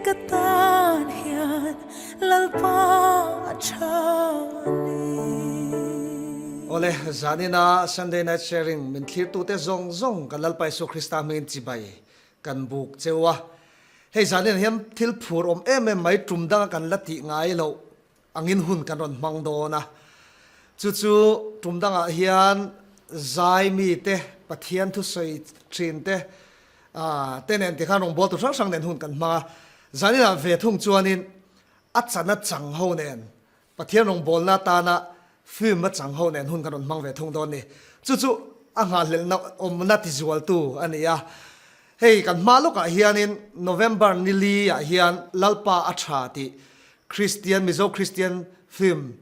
ka tan hian Lalpa a tha a ni. Awle, zanina Sunday Night Sharing min thlirtute zawng zawng kan Lalpa Isua Krista hmingin chibai kan buk cheu a. Hei zanin hian thil phur awm em em mai tum danga kan la tih ngai loh angin hun kan rawn hmang dawn a. Chu chu tum dangah hian zai mite, Pathian thusawi thin te, te nen tikhan rawngbawltu hrang hrang nen hun kan hmang a. Zaninah ve thung chuanin a chana chang ho nen Pathian rawngbawlna atana film a chang ho nen hun kan rawn hmang ve thung dawn ni. Chu chu a nghahhlelhna awmna tizualtu a ni a. Hei kan hma lawkah hianin November ni li ah hian Lalpa a tha tih Kristian, Mizo Kristian film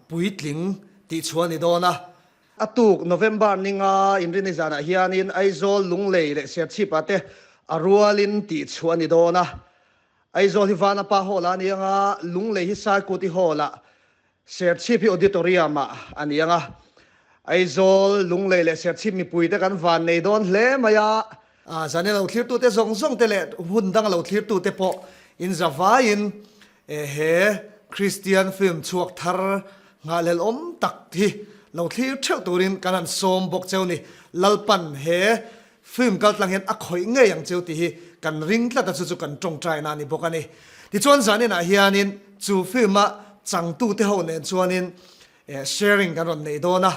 puitling tih chhuah a ni dawn a. A tuk November ni nga inrinni zanah hianin Aizawl, Lunglei leh Serchhip ah te a rualin tih chhuah a ni dawn a. Aizawl hi Vanapa Hall ah a ni ang a, Lunglei hi Saikuti Hall ah, Serchhip hi Auditorium ah a ni ang a. Aizawl, Lunglei leh Serchhip mipuite kan van nei dawn hle mai a. Zan i lo thlirtute zawng zawng te leh hun dang a lo thlirtute pawh in za vaiin he Kristian film chhuak thar nghahhlelh awm tak hi lo thlir theuh turin kan han sawm bawk cheu ni. Lalpan he Film kaltlang hian a khawih ngei ang cheu tih hi kan ring tlat a, chu chu kan tawngtaina a ni bawk a ni. Tichuan zaninah hianin chu film-a changtute ho nen chuanin sharing kan rawn nei dawn a,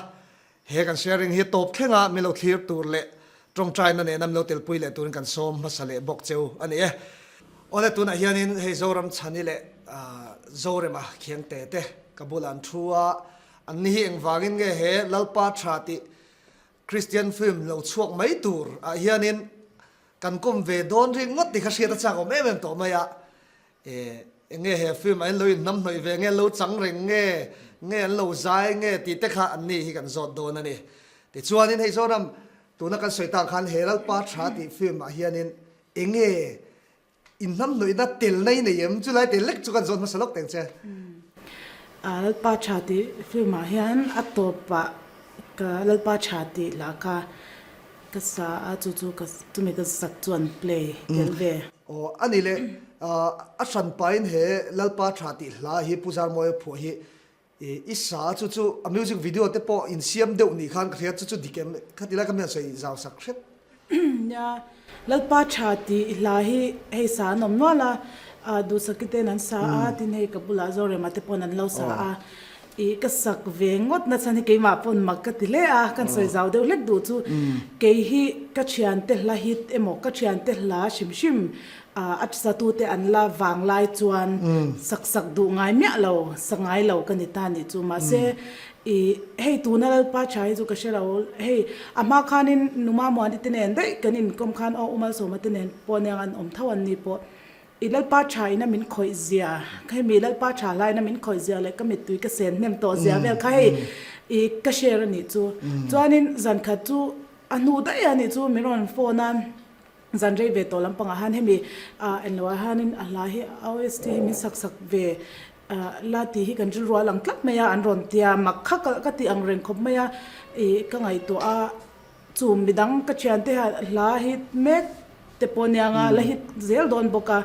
he kan sharing hi tawp thlenga min lo thlir tur leh tawngtaina nena min lo telpui leh turin kan sawm hmasa leh bawk cheu a ni e. Awle tunah hianin hei Zoram Chhani leh Zorema Khiangte te ka bulah an thu a, anni hi engvangin nge he Lalpa tha tih Christian film lo chhuak mai tur ah hianin kan kawm ve dawn ringawt tih kha hriat a chak awm em em tawh mai a, e enge he film ah hian lo inhnam hnawih ve nge, lo chang reng nge, nge an lo zai nge tih te kha an ni hi kan zawt dawn a ni. Tichuanin hei Zoram tuna kan sawi tak khan he Lalpa Tha tih film ah hianin enge Inhnam hnawihna tel na i nei em? Chulai tel lek chu kan zawn hmasa lawk teng che. Lalpa tha tih film ah hian a tawpah ka Lalpa tha tih lah kha ka sa a, chu chu ka chumi ka sak chu an play tel ve. Aw a ni le, a hran pahin he Lalpa tha tih hla hi Pu Zarmawia phuah hi i sa a, chu chu a music video te pawh insiam deuh nih khan ka hria, chu chu dik em? Khatilai kha mi han sawi zau sak hret. Nia, Lalpa tha tih hla hi hei sa an awm nual a, Duhsaki ten an sa a, tin hei ka bulah Zorema te pawn an lo sa a, ih ka sak ve ngawt na chhan hi keimah pawn mak ka ti hle a, kan sawi zau deuh hlek duh chu kei hi ka thiante hla hit emaw ka thiante hla hrim hrim a satute an la vang lai chuan sak sak duh ngai miah lo, sa ngai lo ka ni ta nih chu mahse I hei tuna Lalpa tha hi chu ka hre lo, hei a hma khanin Numa Muani te nen daih kan inkawm khan aw U Malsawma te nen pawh aniang an awm tho an ni pawh. I Lalpa tha ina min khawih zia, hei mi Lalpa tha hlai ina min khawih zia leh ka mittui ka sen hnem tawh zia vel kha hei i ka share a nih chu. Chuanin zan khat chu a hnu daih a nih chu min rawn phone a, zan rei ve tawh lampangah han hemi englo ah hianin a hla hi OST hi min sak sak ve La tih hi kan rilru a lang tlat mai a, an rawn tia mak kha ka tih ang reng khawp mai a, ih ka ngaihtuah a, chu midang ka thiante hian hla hit mek te pawh nia nga la hit zel dawn bawk a,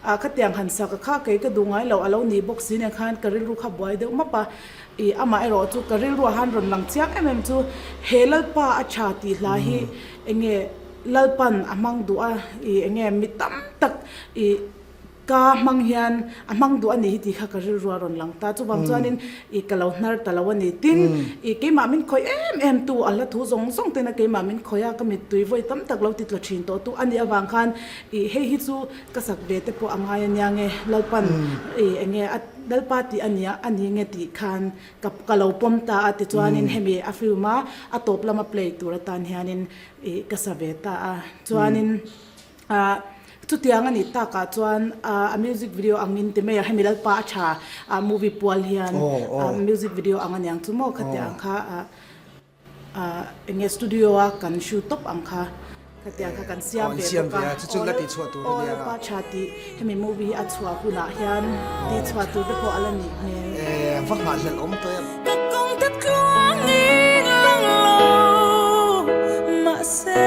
ah khatiang han sak a kha kei ka duh ngai loh a lo nih bawk si nen khan ka rilru kha buai deuh map a, ih amah erawh chu ka rilruah han rawn lang chiang em em chu he Lalpa a tha tih hla hi eng nge Lalpan a hmang duh a, ih eng nge mi tam tak ih. Ka hmang hian a hmang duh a nih hi tih kha ka rilru a rawn lang ta. Chuvang chuanin i ka lo hnar ta lo a ni. Tin, i keimah min khawih em em tu a hla thu zawng zawng tena keimah min khawih a, ka mittui vawi tam tak lo ti tlaw thin tawh tu a nih avang khan i hei hi chu ka sak ve te pawh a ngai a nia nge Lalpan i eng nge a Lalpa tih a nia a ni nge tih khan ka ka lo pawm ta a. Tichuanin hemi a film a a tawp lama play tur atan hianin i ka sa ve ta a. Chuanin. Ah chutiang a nih takah chuan ah a music video angin ti mai a hemi Lalpa a tha ah movie pual hian ah music video ang aniang chu maw khatiang ang kha ah ah eng nge studio a kan shoot tawp ang kha khatiang kha kan siam ve bawk a aw Lalpa tha tih hemi movie hi a chhuah hunah hian tih chhuah tur te pawh a la nih hmel. Va nghahhlelh awm tawh em. Ka kawng te tluangin lang lo mahse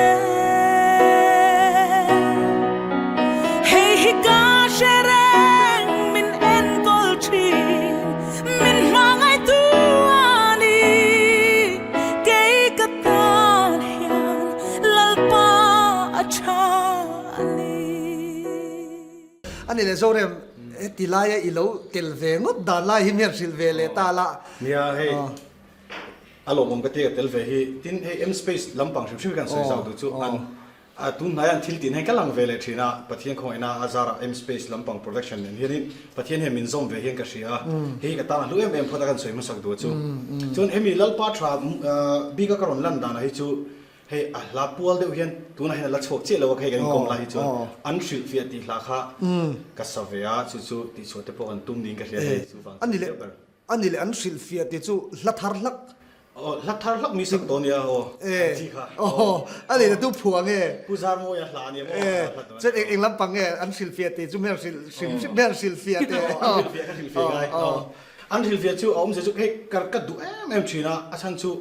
hei hi ka. A ni leh Zorem, heti laia i lo tel ve ngawt dan lai hi mian hrilh ve leh ta la. Nia, hei a lawmawm ka ti ka tel ve hi. Tin, hei M-Space lampang hrim hrim hi kan sawi zau duh chu an A tun hnaiah an thil tin hian ka lang ve leh thin a, Pathian khawngaihna a zarah M-Space lampang production nen hianin Pathian hian min zawm ve hian ka hria a, hei hi ka tan a hlu em em phawt a kan sawi hmasak duh chu. Chuan hemi Lalpa tha bika ka rawn lan danah hi chu hei a hla pual deuh hian tunah hian a la chhuak chiah lo a, hei kan inkawm lai hi chuan an hrilhfiah tih hla kha ka sa ve a, chu chu tihchhuah te pawh kan tum niin ka hria hei chuvang chu ni deuh ber. A ni leh an hrilhfiah tih chu hla thar hlak. Aw, hla thar hlak mi sak tawh nia aw, an chi kha. Aw, a ni leh tu phuah nge? Pu Zarmawia hla ania maw? E, chuan eng eng lampang nge an hrilhfiah tih chu hmel hrilh hrim hrim hmel hrilhfiah teh. Aw, an hrilhfiah ka hrilhfiah ngai. Aw, an hrilhfiah chu a awmzia chu hei ka ka duh em em thin a, a chhan chu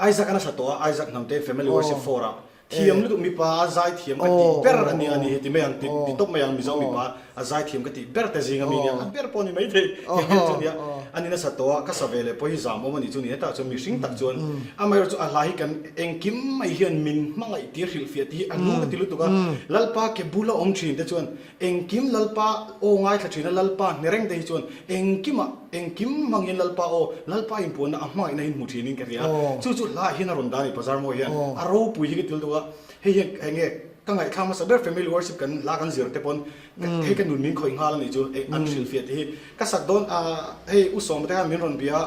Isaac a nasa tawh a, Isaac Hnamte Family Worship Four ah Thiam lutuk mipa a zai thiam ka tih ber a nia a ni hi ti mai ang ti tawp mai ang Mizo mipa a zai thiam ka tih ber te zing a mi nia a ber pawh a ni mai thei ti ber chu nia a ni nasa tawh a ka sa ve leh pawh hi zam awm a nih chu ni hetah chuan mihring tak chuan amaherawhchu a hla hi kan engkim mai hian min hmangaih tir hrilhfiah tih hi a lu ka ti lutuk a Lalpa ke bula awm thin te chuan Engkim Lalpa aw ngaithla thin a, Lalpa hne reng te hi chuan engkimah engkim hmangin Lalpa aw, Lalpa inpuanna a hmangaihna hi hmu thinin ka hria. Chu chu hlaah hian a rawn dah a ni, Bazar mawi hian a ropui hi ka til deuh a, hei hian eng nge ka ngaihthlak hmasa ber family worship kan hla kan zir te pawn hei ka nun min khawih nghal a nih chu, an hrilhfiah tih hi ka sak dawn a, hei U Sawma te khan min rawn bia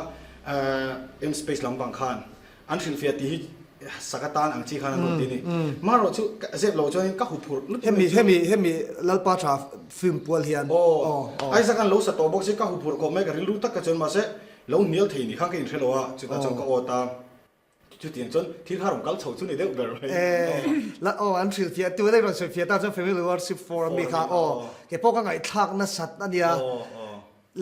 a, M space lampang khan An hrilhfiah tih hi sak atan ang chi khan an rawn ti a ni. Hmanraw chu zep lo chuanin ka huphurh lutuk mai chu. Hemi hemi Lalpa tha film pual hian. Aw, Isaac an lo sa tawh bawk si ka huphurh khawp mai ka rilru tak ka chuan mahse lo hnial thei ni khan ka inhre lo a, chutah chuan ka awt a, chutiang chuan thil kha rawn kal chho chu ni deuh ber mai. Aw an hrilhfiah tu daih rawn sawifiah ta chuan Family Worship Forum mi kha aw kei pawh ka ngaihthlak nasat a nia.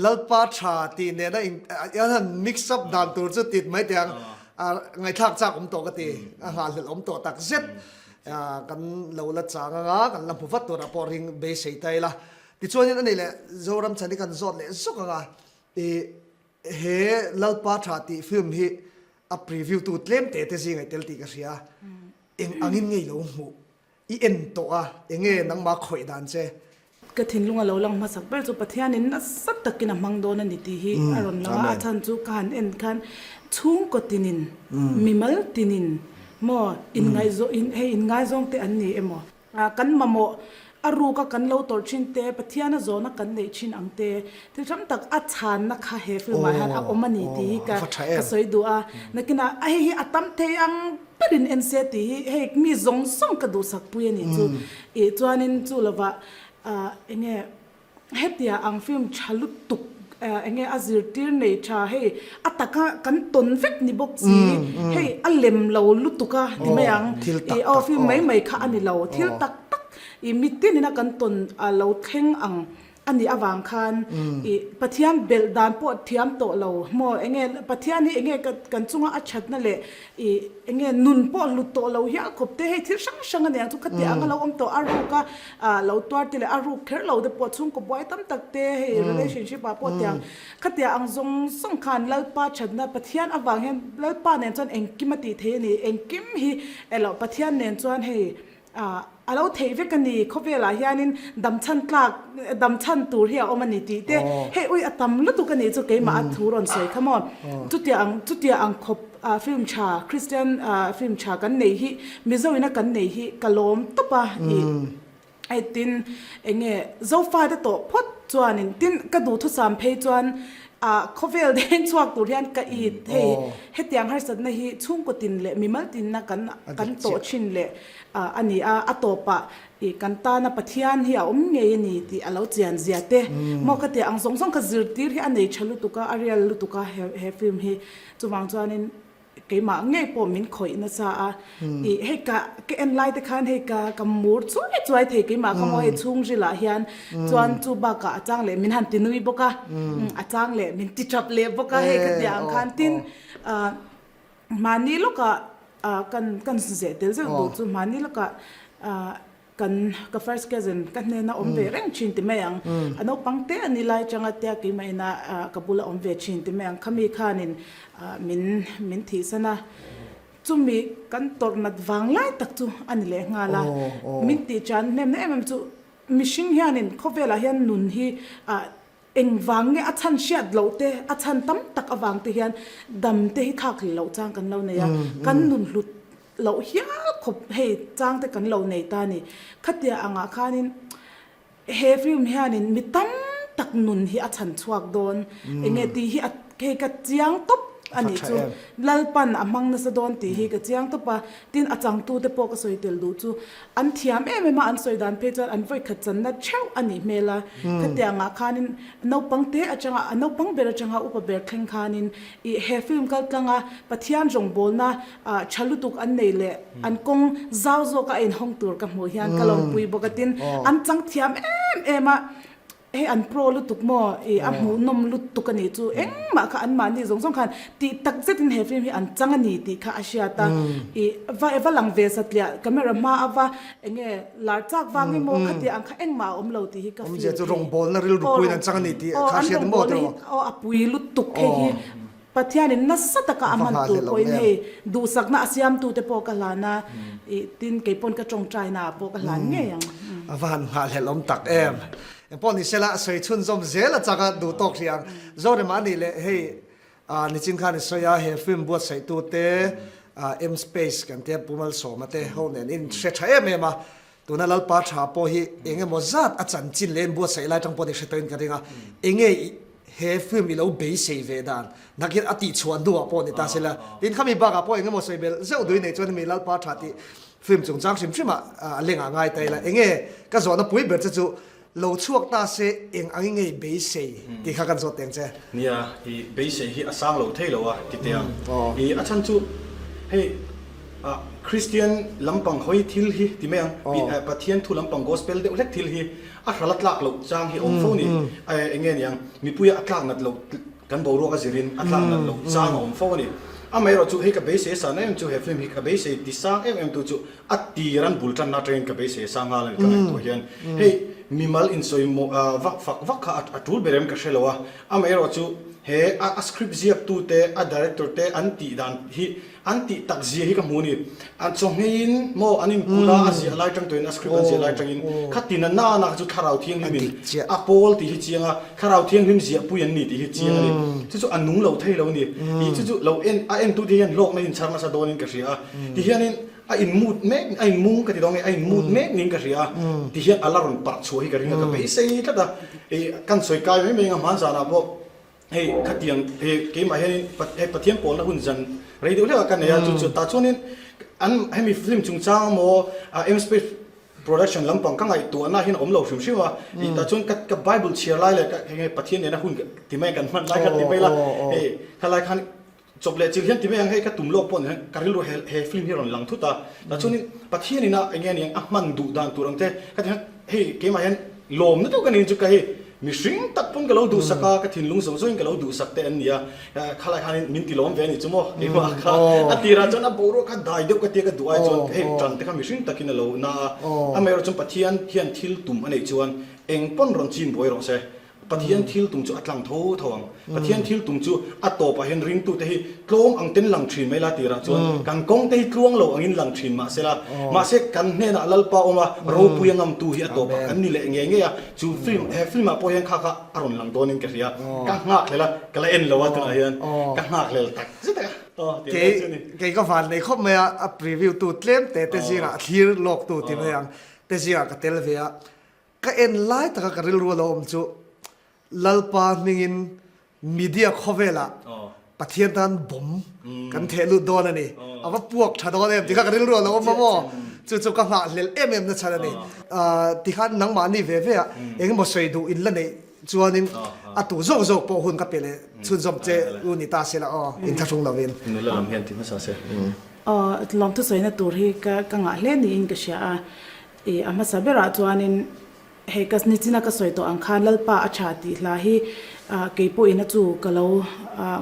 Lalpa tha tih nena in an han mix up dan tur chu tit mai teh ang ngaihthlak chak awm tawh ka ti a nghahhlelh awm tawh tak zet kan lo la chang anga kan la hmu vat turah pawh ring beisei ta ila tichuanin a nih leh Zoram chhan hi kan zawt leh zawk anga i he Lalpa tha tih film hi a preview tu tlem te te zinga i tel tih ka hria eng angin nge i lo hmuh I en tawh a, enge nangmah khawih dan che? Ka thinlung a lo lang hmasak ber chu Pathianin nasa takin a hmang dawn a ni tih hi a rawn lang a, a chhan chu ka han en khan chhungkaw tinin, mimal tinin maw inngaihzaw hei inngaizawng te an ni emaw? Kan mamawh a ruka kan lo tawrh thin te, Pathiana zawhna kan neih thin ang te, thil tam tak a chhanna kha he film ah hian a awm a ni tih hi ka sawi duh a, nakinah hei hi a tam thei ang. Berin en se tih hi hei mi zawng zawng ka duhsak pui a nih chu. Ih chuanin chu lovah ah enge hetia ang film tha lutuk enge a zirtir nei tha hei a taka kan tawn vek ni bawk si hei a lem lo lutuk a ti mai ang. Ih aw film mai mai kha a ni lo thil tak tak ih mitin ina kan tawn a lo thleng ang. A nih avang khan ih Pathian belh dan pawh thiam tawh lo maw enge Pathian hi enge kan chunga a thatna leh ih enge nun pawh hlut tawh lo hial khawp te hei thil hrang hrang a nia chu khatiang anga lo awm tawh a ruk a ah lo tuar te leh a ruk kher lo te pawh chhungkaw buai tam tak te hei relationship ah pawh tiang khatiang ang zawng zawng khan Lalpa thatna Pathian avang hian Lalpa nen chuan engkim a tih theih a ni engkim hi elo Pathian nen chuan hei Ah, a lo theih vek a ni, khawvelah hianin damchhan tlak, damchhan tur hi a awm a ni tih te, hei ui a tam lutuk a nih chu keimah a thu rawn sawi kha maw. Chutia ang, chutia ang khawp ah film tha, Christian ah film tha kan nei hi, Mizo ina kan nei hi ka lawm tawp a, ih hei tin eng nge Zofa te tawh phawt chuanin tin ka duhthusam phei chuan ah khawvel deng chhuak tur hian ka it hei hetiang harsatna hi chhungkaw tin leh mimal tinna kan kan tawh thin leh a ni a, a tawpah ih kan tana Pathian hi a awm ngei a ni tih a lo chian zia te maw ka tih ang zawng zawng kha zirtir hi a nei tha lutuk a, a real lutuk a he he film hi. Chuvang chuanin keimah ngei pawh min khawih nasa a, ih hei ka ka en lai te khan hei ka ka mur chuai chuai thei keimah kha maw hei chhungrilah hian chuan chu bakah a chang leh min han ti nui bawk a, a chang leh min ti tap leh bawk a hei ka tih ang khan tin ah Mahni lawkah kan kan zeh tel zeuh duh chu mahni lawkah kan ka first cousin ka hnena awm ve reng thin ti mai ang. A naupang te a ni lai changa tia keimah ina ka bula awm ve thin ti mai ang. Khami khanin min min thihsan a, chumi kan tawrh nat vang lai tak chu a ni leh nghal a. Min tih chan hnem na em em chu. mihring hianin khawvelah hian nun hi ah Engvang nge a chhan hriat loh te, a chhan tam tak avang te hian dam te hi thlak hlel loh chang kan lo nei a, kan nun hlut loh hial khawp hei chang te kan lo nei ta a ni. Khatia angah khanin he film hianin mi tam tak nun hi a chhan chhuak dawn, enge tih hi a hei ka chiang tawp a nih chu. Lalpan a hmang nasa dawn tih hi ka chiang tawp a, tin a changtute pawh ka sawi tel duh chu an thiam em em a, an sawi dan phei chuan an vawikhat channa theuh a nih hmel a, khatiangah khanin naupang te atanga a naupang ber atanga upa ber thleng khanin ih he film kal tlanga Pathian rawngbawlna ah tha lutuk an nei leh an kawng zau zawka a inhawng tur ka hmuh hian ka lawmpui bawk a, tin an chang thiam em em a. Hei an pro lutuk maw? Ih a hmuhnawm lutuk a nih chu. Engmah kha anmahni zawng zawng khan tih tak zetin he film hi an chang a ni tih kha a hriat a. Ih va va lang ve satliah camera hma a va eng nge lar chak vang emaw khatiang ang kha engmah a awm lo tih hi ka feel Awmzia chu rawngbawlna rilru puiin an chang a ni tih kha a hriat maw tiraw? Aw a pui lutuk hei hi Pathianin nasa taka a hman tur pawhin hei duhsakna a siamtute pawh ka hlan a, ih tin kei pawn ka tawngtaina ah pawh ka hlan ngei ang. A va han nghahhlelh awm tak em. Engpawh ni sela a sawi chhunzawm zel a chak a duh tawk hrih ang. Zorema a nih leh hei nichin khan i sawi a he film buatsaihtute M-Space kan tia Pu Malsawma te ho nen in hre tha em em a, tuna Lalpa tha pawh hi eng emaw zat a chanchin leh inbuatsaih lai tang pawh ni hre tawhin ka ring a, enge He film i lo beisei ve dan nakin a tihchhuah hnuah pawh ni ta se la, tin khami bakah pawh engemaw sawi belh zeuh duin nei chuan hemi Lalpa tha tih film chungchang hrim hrimah a lengah ngai ta ila, enge ka zawhna pui ber che chu lo chhuak ta se eng angin nge i beisei tih kha kan zawt teng che. Nia, i beisei hi a sang lo thei lo a ti teh ang. I a chhan chu hei Kristian lampang hawi thil hi ti mai ang, Pathian thu lampang gospel deuh hlek thil hi A hral a tlak loh chang hi a awm fo ni. Eng nge niang, mipuia a tlak nat loh kan boruak a zirin a tlak nat loh chang a awm fo a ni. Amaherawh chu hei ka beisei san em chu he film hi ka beisei ti sang em em tu chu a tir an bul tanna atangin ka beisei sang nghal a ni ka ngaihtuah hian. Hei mimal insawi vak fak vak kha a tul ber em ka hre lo a. Amaherawh chu he a script ziaktu te a director te an tih dan hi An tih tak zia hi ka hmu a ni. An chawngheiin maw an inkulh a, a ziah lai tang tawhin a script an ziah lai tangin khatin a nana kha chu Thlarau Thianghlimin a pawl tih hi chiang a, Thlarau Thianghlim ziahpui an ni tih hi chiang a ni. Chu chu a nung lo thei lo a ni. Ih chu chu lo en a entute hian hlawkna hi inchhar nasa dawnin ka hria a. Tihianin a inmut mek a inmung ka ti dawn nge a inmut mek niin ka hria a. Tihian a la rawn parh chhuah hi ka ring a, ka beisei tlat a. Ih kan sawi kai mai mai ang a hmanzanah pawh. Hei khatiang hei keimah hianin hei Pathian pawlna hun zan rei deuh hlek a ka nei a chu chu tah chuanin an hemi film chungchang emaw M space production lampang ka ngaihtuahna hian a awm lo hrim hrim a ih tah chuan ka ka bible chhiar lai leh ka hei nge Pathian nena hun ti mai kan hman lai kha ti mai la hei khalai khan Chawp leh chilh hian ti mai ang hei ka tum lawk pawh ni hian ka rilru he he film hi a rawn lang thut a. Tah chuanin Pathian ina eng nge niang a hman duh dan tur ang te ka ti hian hei keimah hian lawmna deuh ka ni chu ka hei mihring tak pawn ka lo duhsak a, ka thinlung zawng zawngin ka lo duhsak te an ni a. Khalai khanin min ti lawm ve a ni chu maw keimah kha a tirah chuan a boruak kha dai deuh ka tia ka duh ai chuan hei tan te kha mihring takin a lo na a. Amaherawhchu chuan Pathian hian thil tum a neih chuan eng pawn rawn chin buai rawh se. Pathian thil tum chu a tlang tho tho ang. Pathian thil tum chu a tawpah hian ringtute hi tlawm ang ten lang thin mai la tirah chuan kan kawng te hi tluang lo angin lang thin mahse la, mahse kan hnenah Lalpa awm a, ropui a ngamtu hi a tawpah kan ni leh ngei ngei a, chu film he film ah pawh hian kha kha a rawn lang dawnin ka hria. Ka nghakhlel a, ka la en lo a tunah hian ka nghakhlel tak zet a. Kei kei ka van nei khawp mai a, a preview tu tlem te te zingah a thlir lawk tu ti mai ang te zingah ka tel ve a. Ka en lai taka ka rilru a lo awm chu Lalpa hmingin media khawvelah Pathian tan bawm kan theh lut dawn a ni. A va puak tha dawn em tikha ka rilru a lo awm a maw? Chu chu ka nghahhlelh em em na chhan a ni. Tikhan nangmahni ve ve ah engemaw sawi duh in la neih chuanin a tu zawk zawk pawh hun ka pe leh chhunzawm che u ni ta se la aw, inthlahrung lovin. Nula lam hian ti hmasa se. Aw, lawmthu sawina tur hi ka ngah hle niin ka hria a. I a hmasa berah chuanin hei ka nichina ka sawi tawh ang khan Lalpa a tha tih hla hi kei pawhin a chu ka lo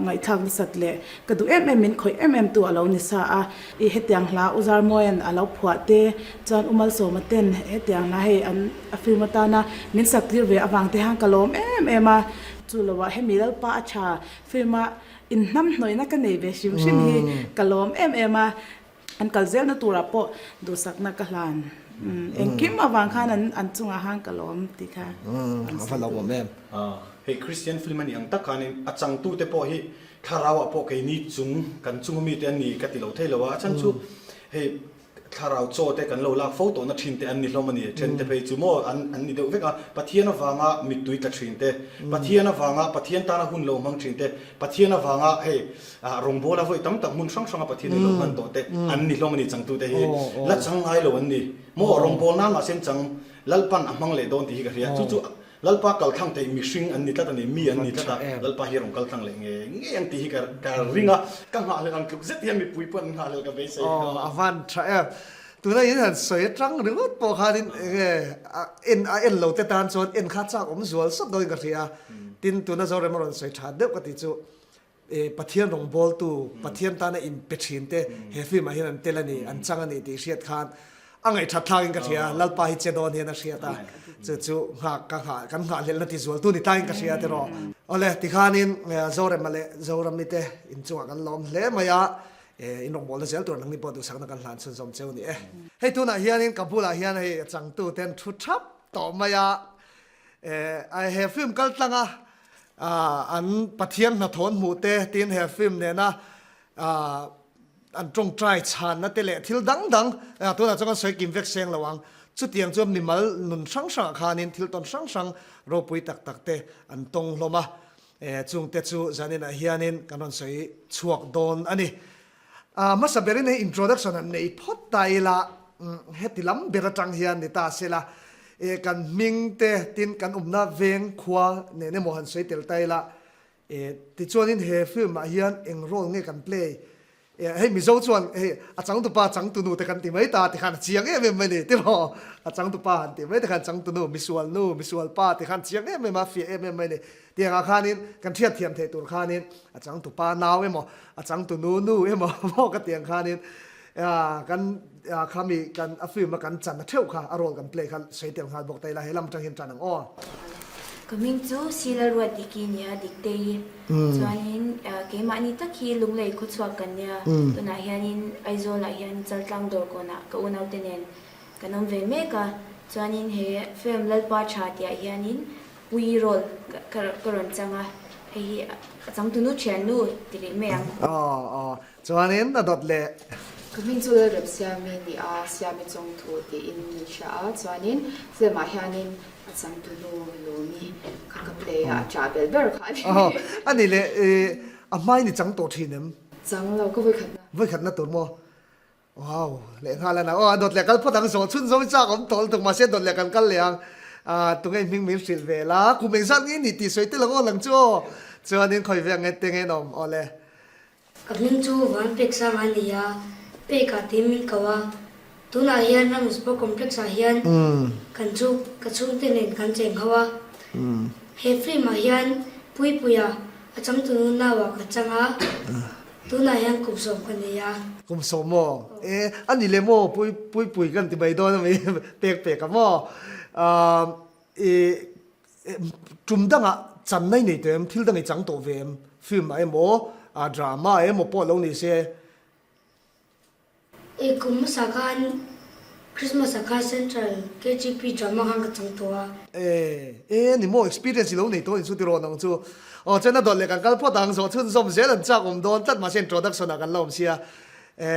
ngaihthlak nasat leh ka duh em em min khawih em em tu a lo ni sa a. I hetiang hla U Zarmawia'n a lo phuah te chuan U Malsawma ten hetiang hla hei an a film atana min sak tir ve avang te hian ka lawm em em a. Chu loah hemi Lalpa a tha film a inhnamhnawihna ka nei ve hrim hrim hi ka lawm em em a. An kal zelna turah pawh duhsakna ka hlan Engkim avang khan an an chungah khan ka lawm tih kha an sawi duh. Em. Hei Christian film a nih ang tak khanin a changtute pawh hi thlarauah pawh keini chung kan chunga mite an ni ka ti lo thei lo a, a chhan chu hei Thlarau chaw te kan lo lak fo tawhna thin te an ni hlawm a ni. Then te phei chu maw an an ni deuh vek a. Pathian avanga mittui tla thin te, Pathian avanga Pathian tana hun lo hmang thin te, Pathian avanga hei rawngbawla vawi tam tak hmun hrang hranga Pathian in lo hman tawh te an ni hlawm a ni. Changtu te hi la chang ngai lo an ni. Maw rawngbawlna mahse an chang Lalpan a hmang leh dawn tih hi ka hria. Chu chu Lalpa kal thlang theih mihring an ni tlat a ni, mi an ni tlat a, Lalpa hi a rawn kal thlang leh nge nge ang tih hi ka ka ring a, ka nghahhlelh ang tluk zet hian mipui pawh an nghahhlelh ka beisei. Aw a van tha em. Tuna in han sawi atang ringawt pawh khanin enge a en a en lo te tan chuan en kha chak awm zual sawt dawhin ka hria. Tin tuna Zorema rawn sawi tha deuh ka tih chu Pathian rawngbawltu, Pathian tana inpe thin te he film ah hian an tel a ni, an chang a ni tih hriat khan a ngaihthat thlakin ka hria, Lalpa hi che dawn hian a hriat a, chu chu nghak ka nghah, kan nghahhlelhna ti zualtu ni tlaiin ka hria tiraw. Awle, tikhanin Zorema leh Zorami te inchungah kan lawm hle mai a, in rawngbawlna zel tur nangni pawh duhsakna kan hlan chhunzawm cheu ni e. Hei tunah hianin ka bulah hian hei a changtu ten thu thap tawh mai a, He film kal tlanga an Pathian hnathawh an hmuh te tin he film nena an tawngtai chhanna te leh thil dang dang tunah chuan kan sawi kim vek seng lo ang. Chutiang chuan mimal nun hrang hrangah khanin thil tawn hrang hrang ropui tak tak te an tawng hlawm a, chungte chu zaninah hianin kan rawn sawi chhuak dawn a ni. Hmasa berin hei introduction han nei phawt ta ila, heti lam ber atang hian ni ta se la, kan hming te tin kan awmna veng khua nen emaw han sawi tel ta ila, tichuanin he film ah hian eng role nge kan play, hei Mizo chuan hei a changtupa changtunu te kan ti mai ta tikhan a chiang em em mai ni tiraw, a changtupa han ti mai tikhan changtunu, misualnu, misualpa tikhan chiang em em a, fiah em em mai ni. Tiangah khanin kan hriat thiam theih tur khanin a changtupa nau emaw, a changtu nu nu emaw maw ka tiang khanin kan khami kan a film a kan chan a theuh kha a role kan play kha sawi tel nghal bawk ta ila he lam atang hian tan ang aw. Ka hming chu Sila Ruatdiki nia Diktei chuanin keimahni tak hi Lunglei khawchhuak kan nia tunah hianin Aizawlah hian Chaltlang Dawrkawnah ka unaute nen kan awm ve mek a chuanin he film Lalpa Tha tihah hianin Pui role ka rawn chang a, hei hi a changtunu thiannu ti rih mai ang. Aw aw, chuanin a dawt leh. Ka hming chu Lalrem Siami ni a, Siami Chawngthu tiin min hria a, chuanin film ah hianin a changtunu Lawmi kha ka play a, a ṭah bel ber kha a ni. Aw, a ni leh, a hmain i chang tawh ṭhin em? Chang lo, ka vawikhatna. Vawikhatna tur maw? Wow, leh nghal a na. Aw, a dawt leh kal phawt ang zawh chhun zawng chak awm tawh lutuk mahse dawt leh kan kal leh ang. Ah, tunge hming min hrilh ve la, kum engzat nge ni tih sawi tel ang aw lang chu aw. Chuanin khawi ve ang e te nge nawm aw le. Ka hming chu Van Pek Sang a ni a, Pek ah tiin min ko a. Tunah hian Ram Sport Complex ah hian kan chu ka chhungte nen kan cheng ho a. He film ah hian Puipuia a changtunu nau ah ka chang a. Tunah hian kum sawm ka nei a. Kum sawm maw? E, a ni le maw? Pui pui pui kan ti mai dawn a mi pek pek a maw? E, tum dangah channa i nei tawh em? Thil dang i chang tawh ve em? Film ah emaw, drama emaw pawh lo ni se. I kum hmasa khan Christmas ah khan Central KGP drama khan ka chang tawh a. E, e ni maw experience i lo nei tawh in chu tirawn ang chu. Aw chuan a dawt leh kan kal phawt ang zawh chhunzawm zel an chak awm dawn tlat mahse introduction ah kan la awm sia. E,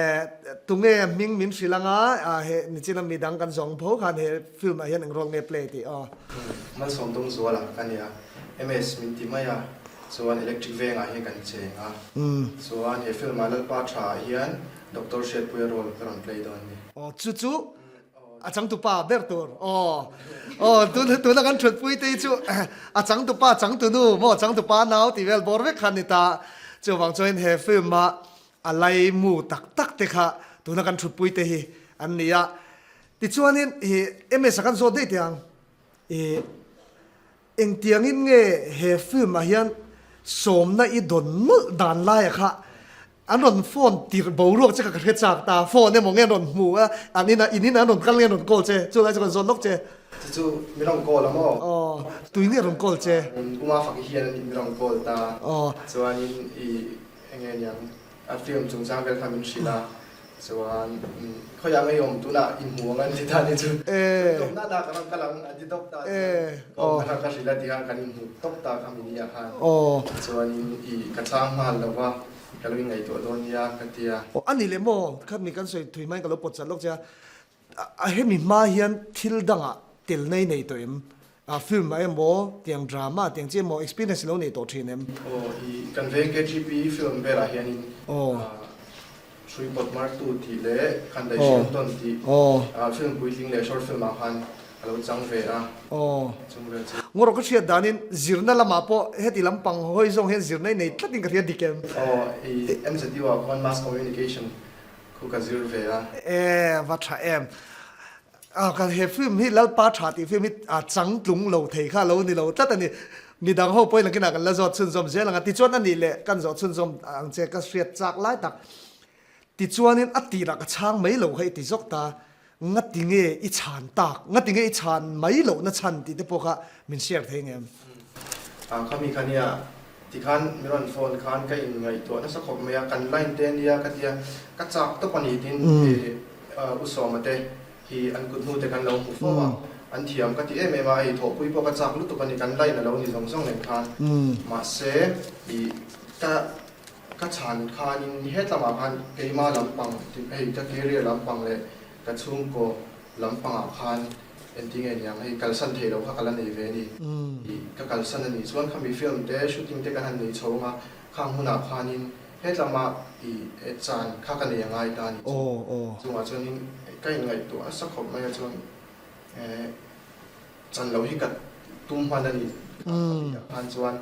tunge hming min hrilh anga he nichina midang kan zawng pho khan he film ah hian eng role nge play tih aw. Malsawm Dawngzuala ka nia, MS min ti mai a. Chuan electric vengah hian kan cheng a, chuan he film ah Lalpa tha ah hian Doctor Hriatpuia role ka rawn play dawn a ni. Aw chu chu a changtupa ber tur aw aw tun tuna kan thutpui te hi chu a changtupa changtunu maw changtupa nau tih vel bawr vek kha a ni ta chuvang chuan he film a a laimu tak tak te kha tuna kan thutpui te hi an ni a tichuanin ih MS a kan zawt daih teh ang ih Engtiangin nge he film ah hian sawmna i dawn nawlh dan laia kha an rawn phone tirh boruak che kha ka hre chak ta, phone emaw nge an rawn hmu a, an inah in inah an rawn kal nge an rawn call che, chu lai chu kan zawt lawk che. Chu chu mi rawn call a maw? Aw, tui nge rawn call che? Uma fak hian mi rawn call ta. Aw. Chuanin i enge niang a film chungchang vel kha min hrilh a. Chuan khawiah ngei awm tunah inhmu ang an ti ta ni chu. Chuan tawpna na ka rawn kal ang an ti tawp ta chuan ka awmna kha ka hrilh a ti khan kan inhmu tawp ta kha mini ah khan. Chuanin i ka chhang nghal lo va, ka lo inngaihtuah dawn nia ka ti a. Aw a ni leh maw, kha mi kan sawi thui hmain ka lo pawt chat lawk che a. A hemi hma hian thil dangah tel nei nei tawh em? Film ah emaw, tiang drama tiang chi emaw experience i lo nei tawh thin em? Aw, i kan veng KGP film velah hianin Hrui pawt martu tih leh Khan daih hriam tawn tih film puitling leh short film ah khan a lo chang ve a, chung vel chu. Ngawrh ka hriat danin zirna lamah pawh heti lampang hawi zawng hian zirna i nei tlatin ka hria dik em? Aw, i MZU ah khuan Mass Communication Khu ka zir ve a. E va tha em. A ka he film hi Lalpa tha tih film hi a changtlung lo thei kha lo ni lo tlat a ni. Midang ho pawhin lakinah kan la zawt chhunzawm zel ang a. Tichuan a nih leh kan zawh chhunzawm ang che ka hriat chak lai tak. Tichuanin a tirah ka chhang mai lo kha i ti zawk ta. Ngati nge i chhan tak? Ngati nge i chhan mai lohna chhan tih te pawh kha min share thei ngem? A khami kha nia tikhan min rawn phone khan ka in ngaihtuah nasa khawp mai a, kan line te ania ka tia ka chak tawp a ni tin u Sawma te hi an kut hnu te kan lo hmu fo a, an thiam ka ti em em a, hei thawhpui pawh ka chak lutuk a ni kan line a lo ni zawng zawng nen khan mahse i ka Ka chhan khanin hetlamah khan keima lampang hei ka career lampang leh ka chhungkaw lampangah khan engtin nge niang hei kalsan thei lo kha ka la nei ve a ni. Ih ka kalsan a nih chuan khami film te shooting te kan han nei chho ang a, khang hunah khanin hetlama ih chan kha ka nei a ngai ta a nih chu. Chungah chuanin ka inngaihtuah nasa khawp mai a chuan eh chan lo hi ka tum hman a ni. Khan chuan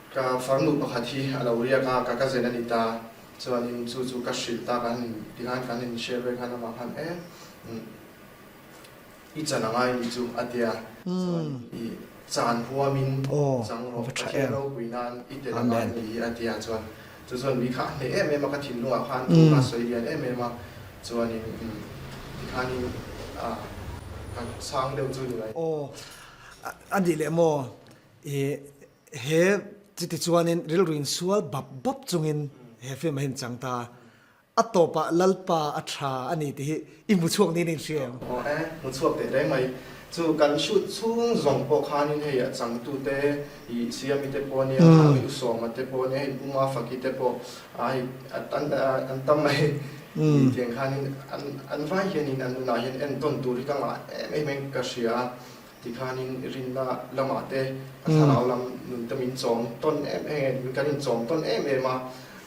Ka farnu pakhat hi a lo riak a, ka cousin a ni ta. Chuanin chu chu ka hrilh ta, kan in tikhan kan in share vel khan amah khan e i chan a ngai nih chu a tia. Chuan i chan huamin chang rawh, Pathian ropui nan i tel a ngai nih hi a tia. Chuan chu chuan mi kha a hneh em em a, ka thinlungah khan thu kha a sawi lian em em a. Chuanin tikhanin ka chhang deuh chu ni mai. Aw a nih leh maw i He chiti chuanin rilru insual bap bap chungin he film a inchang ta. A tawpah Lalpa a tha a ni tih hi i hmu chhuak niin i inhria em? Aw e, hmu chhuak teh reng mai. Chu kan shoot chhung zawng pawh khanin hei a changtute i Siami te pawh nia, Thangui Usawma te pawh nia, hei Pu Mafaki te pawh hei an tam mai. I tiang khanin an vai hianin an nunah hian entawn tur hi ka ngah em em in ka hria a. Tikhanin rinna lamah te a thlarau lam nun te min chawm tawn em em, kan inchawm tawn em em a,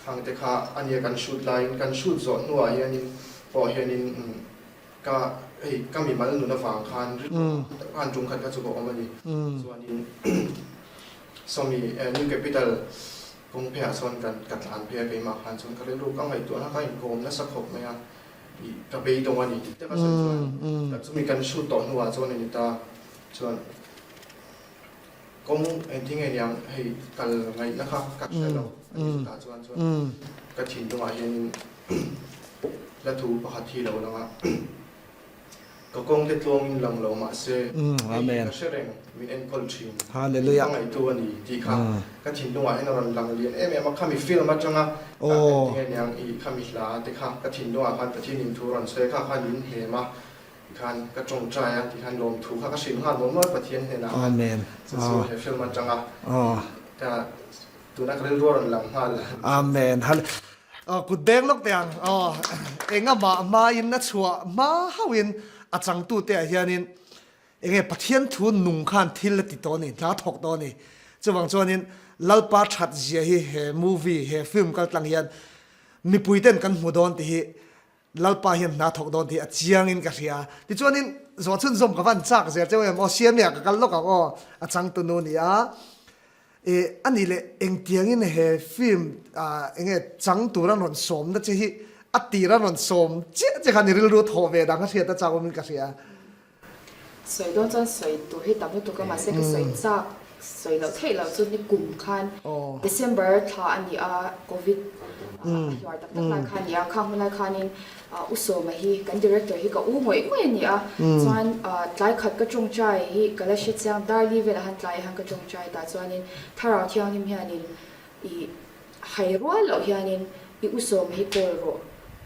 khang te kha a nia kan shoot laiin kan shoot zawh hnuah hianin pawh hianin ka hei ka mimal nun avang khan rilru khan tum khat kha chu ka awm a ni. Chuanin sawmi New Capital kawng pheiah sawn kan ka tlan phei a keimah khan chuan ka rilru ka ngaihtuahna ka inkawm nasa khawp mai a. Ka beidawng a ni tih te ka sawi chuan ka chumi kan shoot tawh hnuah chuan a ni ta chuan kawng engtin nge niang hei kal ngaihna kha ka hre lo a ni chutah chuan chuan ka thinlungah hianin hla thu pakhat hi lo lang a. Ka kawng te tluangin lang lo mahse, hei hi ka hre reng, min enkawl thin, min hmangaihtu a ni tih kha ka thinlungah hian a rawn lang lian em em a, khami film atanga ka engtinge niang i khami hla te kha ka thinlungah khan Pathian in thu rawn sawi kha khan min hnem a, tikhan ka tawngtai a, tikhan lawmthu kha ka hrilh nghal maw maw Pathian hnenah khan chu chu he film atanga ka tuna ka rilru a rawn lang nghal. Amen. Aw kut beng lawk teh ang aw enga mah hmain a chhuah hma hauhin a changtute ah hianin enge Pathian thu nung khan thil a ti tawh a ni hna thawk tawh a ni chuvang chuanin Lalpa that zia hi he movie he film kal tlang hian mipui ten kan hmu dawn tih hi Lalpa hian hna thawk dawn tih a chiangin ka hria tichuanin zawh chhunzawm ka van chak zel cheu em aw Siamia ka kal lawk ang aw a changtunu ni a. E, a nih leh engtiangin he film ah enge chang tur an rawn sawmna che hi a tir an rawn sawm chiah che khan i rilru thawh ve dang a hriat a chak awmin ka hria. Sawi dawn chuan sawi tur hi tam lutuk a, mahse ka sawi chak sawi loh theih loh chu ni kum khan December thla a ni a, Covid a hluar tak tak lai kha a ni a, khang hun lai khanin U Sawma hi kan director hi ka u ngawih ngawih a ni a, chuan tlai khat ka tawngtai hi ka la hre chiang, Darli velah han tlai han ka tawngtai tah chuanin Thlarau Thianghlim hianin i hai rual loh hianin i U Sawma hi call rawh.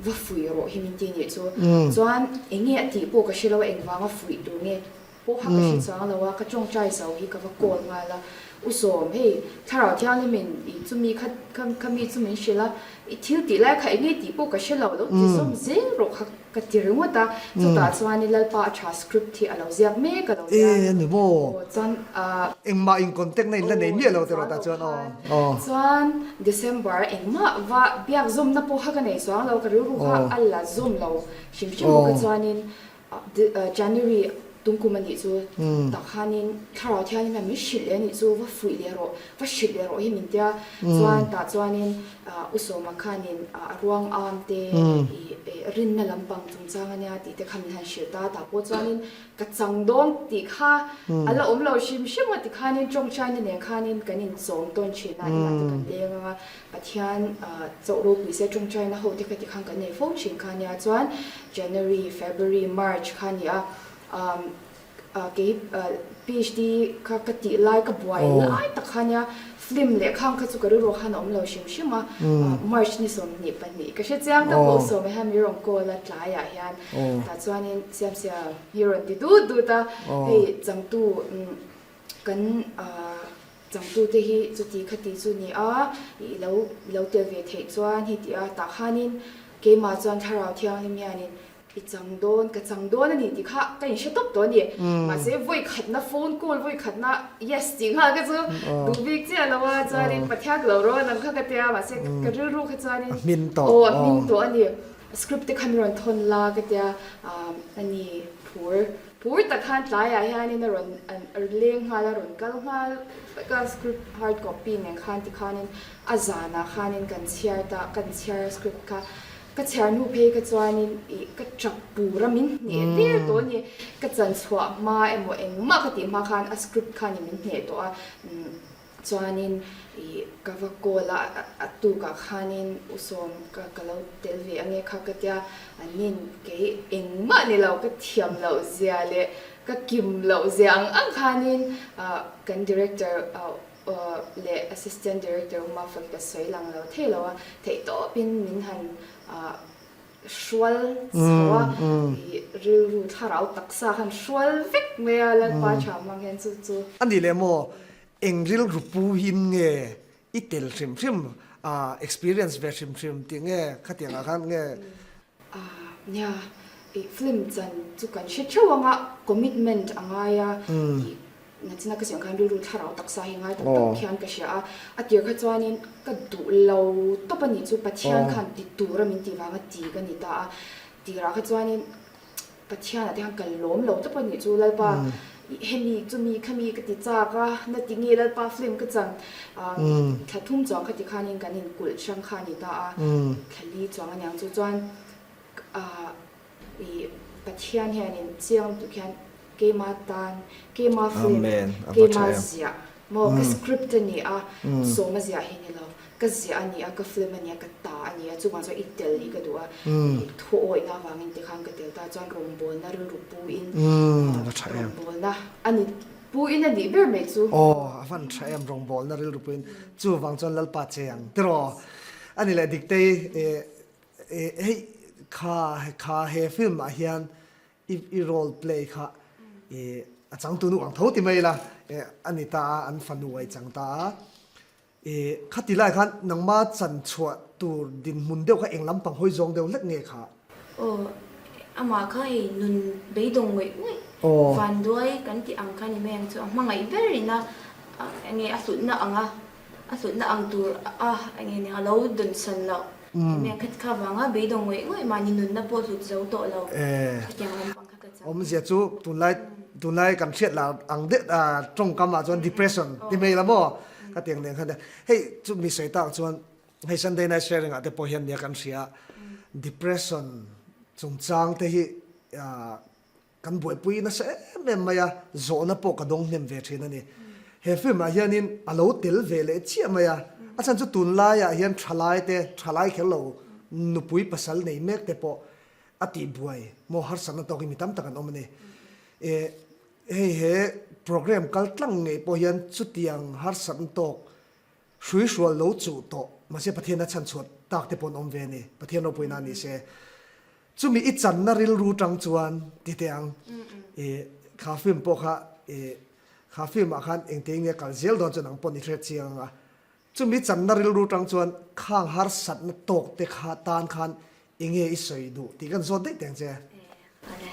va fuih rawh hi min ti nih chu. Chuan eng nge a tih pawh ka hre lo a, engvanga fuih tur nge pawh kha ka hre chuang lo a, ka tawngtai zo hi ka va call nghal a, U Sawm, hei Thlarau Thianghlimin i chumi kha kha mi chu min hrilh a, i thil tih lai kha eng nge tih pawh ka hre lo, lo ti zawm zel rawh kha ka ti ringawt a, chutah chuan Lalpa a tha script hi a lo ziak mek a lo nia. E ni maw? Aw chuan ah. Engmah in contact na in la nei miah lo tiraw tah chuan aw. Aw. Chuan December engmah va biak zawmna pawh kha ka nei chuang lo, ka rilru kha a la zawm lo hrim hrim bawk a chuanin January tungkum a nih chu tak khanin Thlarau Thianghlim hian min hrilh leh a nih chu va fuih leh rawh, va hrilh leh rawh hi min tia chuan tah chuanin U Sawma khanin a ruang am te rinna lampang chungchang a nia tih te kha min han hrilh ta, tah pawh chuanin ka chang dawn tih kha a la awm lo hrim hrim a tikhanin tawngtaina nen khanin kan inchawm tawn thin a, inah te kan leng ang a. Pathian chauh ropui se tawngtaina ho te kha tikhan kan nei fo thin kha nia chuan January, February, March kha nia kei PhD kha ka tih lai ka buai lai tak kha nia film leh khang kha chu ka rilru khan a awm lo hrim hrim a March ni 22 ka hre chiang tak pawh sawm hian min rawn call a tlaiah hian tah chuanin siam siam hi rawn ti dut dut a hei changtu kan Changtute hi chuti khati chu ni a, i lo i lo tel ve theih chuan hei ti a, tah khanin keimah chuan Thlarau Thianghlim hianin i chang dawn, ka chang dawn a ni tih kha ka inhre tawp tawh a ni. Mahse vawi khatna phone call, vawi khatna yes tih nghal kha chu duh bik chiah lo a, chuanin Pathian ka lo rawn ang kha ka tia, mahse ka rilru kha chuanin aw a hmin tawh a ni. Script te kha min rawn thawn la ka tia, a ni phur. Phur tak khan tlaiah hianin a rawn leng nghal a, rawn kal nghal vek a, script hard copy nen khan tikhanin a zanah khanin kan chhiar ta, kan chhiar a script kha ka chhiar hnu phei kha chuanin ih ka tap pur a, min hneh der tawh a ni, ka chan chhuah hma emaw engmah ka tih hma khan a script khanin min hneh tawh a. Chuanin ih ka va call a, a tukah khanin U Sawm ka ka lo tel ve ange kha ka tia, anin kei engmah ni lo ka thiam loh zia leh ka kim loh zia ang ang khanin ah kan director leh assistant director Uma Faki ka sawi lang lo thei lo a, theihtawpin min han ah hrual chho a, ih rilru thlarau taksa khan hrual vek mai a Lalpa tha hmang hian chu chu. A nih leh maw Eng rilru pu hin nge i tel hrim hrim a, experience ve hrim hrim tih nge khatiang ah khan nge? Ah nia, i film chan chu kan hre theuh ang a, commitment a ngai a, i nachina ka siam khan rilru thlarau taksa hi ngai tak tak khian ka hria a, a tir kha chuanin ka duh lo tawp a nih chu Pathian khan ti tura min tih vanga ti ka ni ta a, tirah kha chuanin Pathianah te khan ka lawm lo tawp a nih chu Lalpa hemi chumi khami ka ti chak a na ti nge Lalpa film ka chan thla thum chuang kha ti khanin kan in kulh hrang kha a ni ta a thla li chuang a niang chu chuan i Pathian hianin chiang lutuk hian keima tan keima film keima ziah maw ka script a ni a sawma ziah hi ni lo. Ka ziah a ni a, ka film a ni a, ka ta a ni a, chuvang chuan i tel hi ka duh a, i thu awihna avangin tikhan ka tel ta chuan rawngbawlna rilru pu in rawngbawlna a ni pu in a nih ber mai chu. Aw, a van tha em rawngbawlna rilru pu in, chuvang chuan Lalpa che ang tiraw a ni leh Diktei hei kha kha he film ah hian i i role play kha a changtu nu ang tho ti mai ila a ni ta a, an fanu a i chang ta a. E, khati lai khan nangma chan chhuah tur dinhmun deuh kha eng lampang hawi zawng deuh hlek nge kha? Aw, amah kha hei nun beidawng ngawih ngawih, vanduai kan tih ang kha ni mai ang chu, a hmangaih ber ina enge a hlutna ang a, a hlutna ang tur a enge nia lo dawnsan loh ti mai ang kha kha vanga beidawng ngawih ngawih mahni nunna pawh hlut zo tawh lo khatiang lampang kha ka chang. Awmzia chu tunlai tunlai kan hriat lah ang deuh tawngkam ah chuan depression ti mai la maw? Ka tiang nen khan hei chu mi sawi tak chuan hei Sunday night sharing ah te pawh hian nia kan hria depression chungchang te hi kan buaipui nasa em em mai a zawhna pawh ka dawng hnem ve thin a ni. He film ah hianin a lo tel ve leh chiah mai a, a chhan chu tunlai ah hian thalai te thalai kher lo nupui pasal nei mek te pawh a tihbuai maw harsatna tawk hi mi tam tak an awm a ni. Hei he program kal tlang ngei pawh hian chutiang harsatna tawk hruihrual lo chuh tawh mahse Pathian a chhanchhuah tak te pawh an awm ve a ni. Pathian ropui na ni se. Chumi i channa rilru tang chuan ti teh ang. I kha film pawh kha i kha film ah khan engte nge kal zel dawn chuan ang pawn i hre chiang ang a. Chumi channa rilru tang chuan khang harsatna tawk te kha tan khan enge i sawi duh tih kan zawt daih teh ang che. Awle.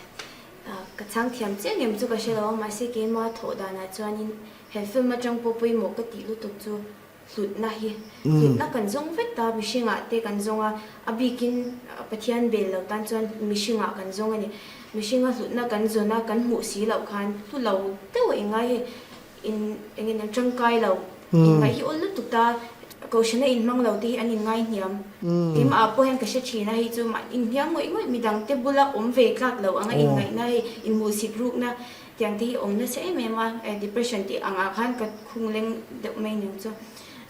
Ka chhang thiam chiah ngem chu ka hre lo a, mahse keima thawh danah chuanin he film atang pawh pawimawh ka tih lutuk chu hlutna hi hlutna kan zawng vek ta, mihringah te kan zawng a, a bikin Pathian bel lo tan chuan mihringah kan zawng a ni. Mihringa hlutna kan zawn a, kan hmuh si loh khan hlu lo deuh a ingai hei. In eng in an tangkai lo. Inngaih hi awl lutuk ta. Kohhrana inhmang lo te hi an inngai hniam. Keimah ah pawh hian ka hre thin a, hei chu mah inhniam ngawih ngawih midang te bula awm ve tlak lo anga inngaihna hei inhmuhsit rukna tiang te hi awm nasa em em a, depression tih ang ah khan ka khung leng deuh mai ning chu.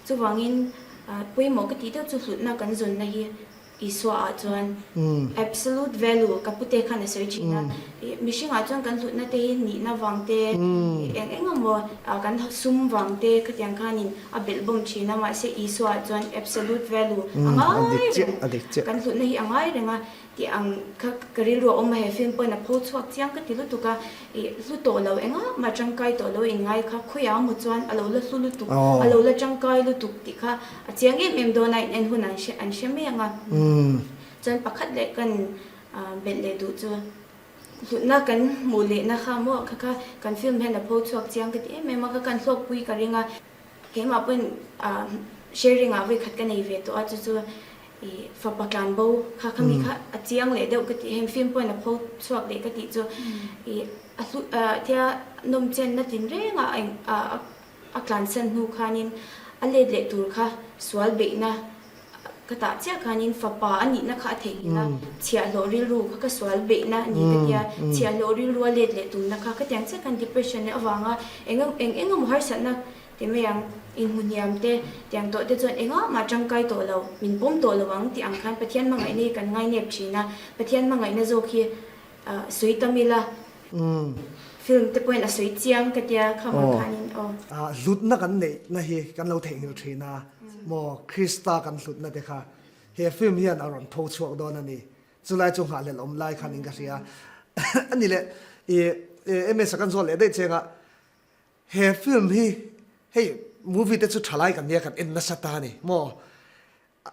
Chuvangin pawimawh ka tih deuh chu hlutna kan zawnna hi Isua ah chuan absolute value ka pute khan a sawi thin a, mihring ah chuan kan hlutna te hi nihna vang te, eng eng emaw kan sum vang te khatiang khanin a belh bawm thin a, mahse Isua ah chuan absolute value a ngai reng, kan hlutna hi a ngai reng a tih ang kha ka rilru a awm a, he film pawhin a pho chhuak chiang ka ti lutuk a, ih hlu tawh lo engah mah tangkai tawh lo inngai kha khawiah maw chuan a lo la hlu lutuk, a lo la tangkai lutuk tih kha A chiang em em dawn a, in en hun an hre an hre mai ang a. Chuan pakhat leh kan belh leh duh chu hlutna kan hmuh lehna kha maw kha kha kan film hian a pho chhuak chiang ka ti em em a, kha kan hlawkpui ka ring a. Keimah pawhin sharing ah vawikhat ka nei ve tawh a, chu chu ih fapa tlan bo kha khami kha a chiang leh deuh ka tih heng film pawhin a pho chhuak leh ka tih chu ih a hlu thia nawmchenna tinrengah a eng a A tlansan hnu khanin a let leh tur kha sual beihna ka tah chiah khanin fapa a nihna kha a theihnghilh a, chhiahhlawh rilru kha ka sual beihna a ni ka tia, chhiahhlawh rilru a let leh tumna kha ka tiang chiah khan depression avanga eng eng emaw harsatna ti mai ang, inhmu hniam te tiang tawh te chuan engah mah tangkai tawh lo, min pawm tawh lo ang tih ang khan Pathian hmangaihna hi kan ngainep thin a, Pathian hmangaihna zawk hi sawi tam ila. Film te pawhin a sawi chiang ka tia kha vang khanin aw. Hlutna kan neihna hi kan lo theihnghilh thin a maw, Krista kan hlutna te kha he film hian a rawn tho chhuak dawn a ni. Chulai chu nghahhlelh awm lai khanin ka hria a ni le. I MS a kan zawt leh daih cheng a, he film hi hei movie te chu thalai kan nia kan en nasa ta a ni maw.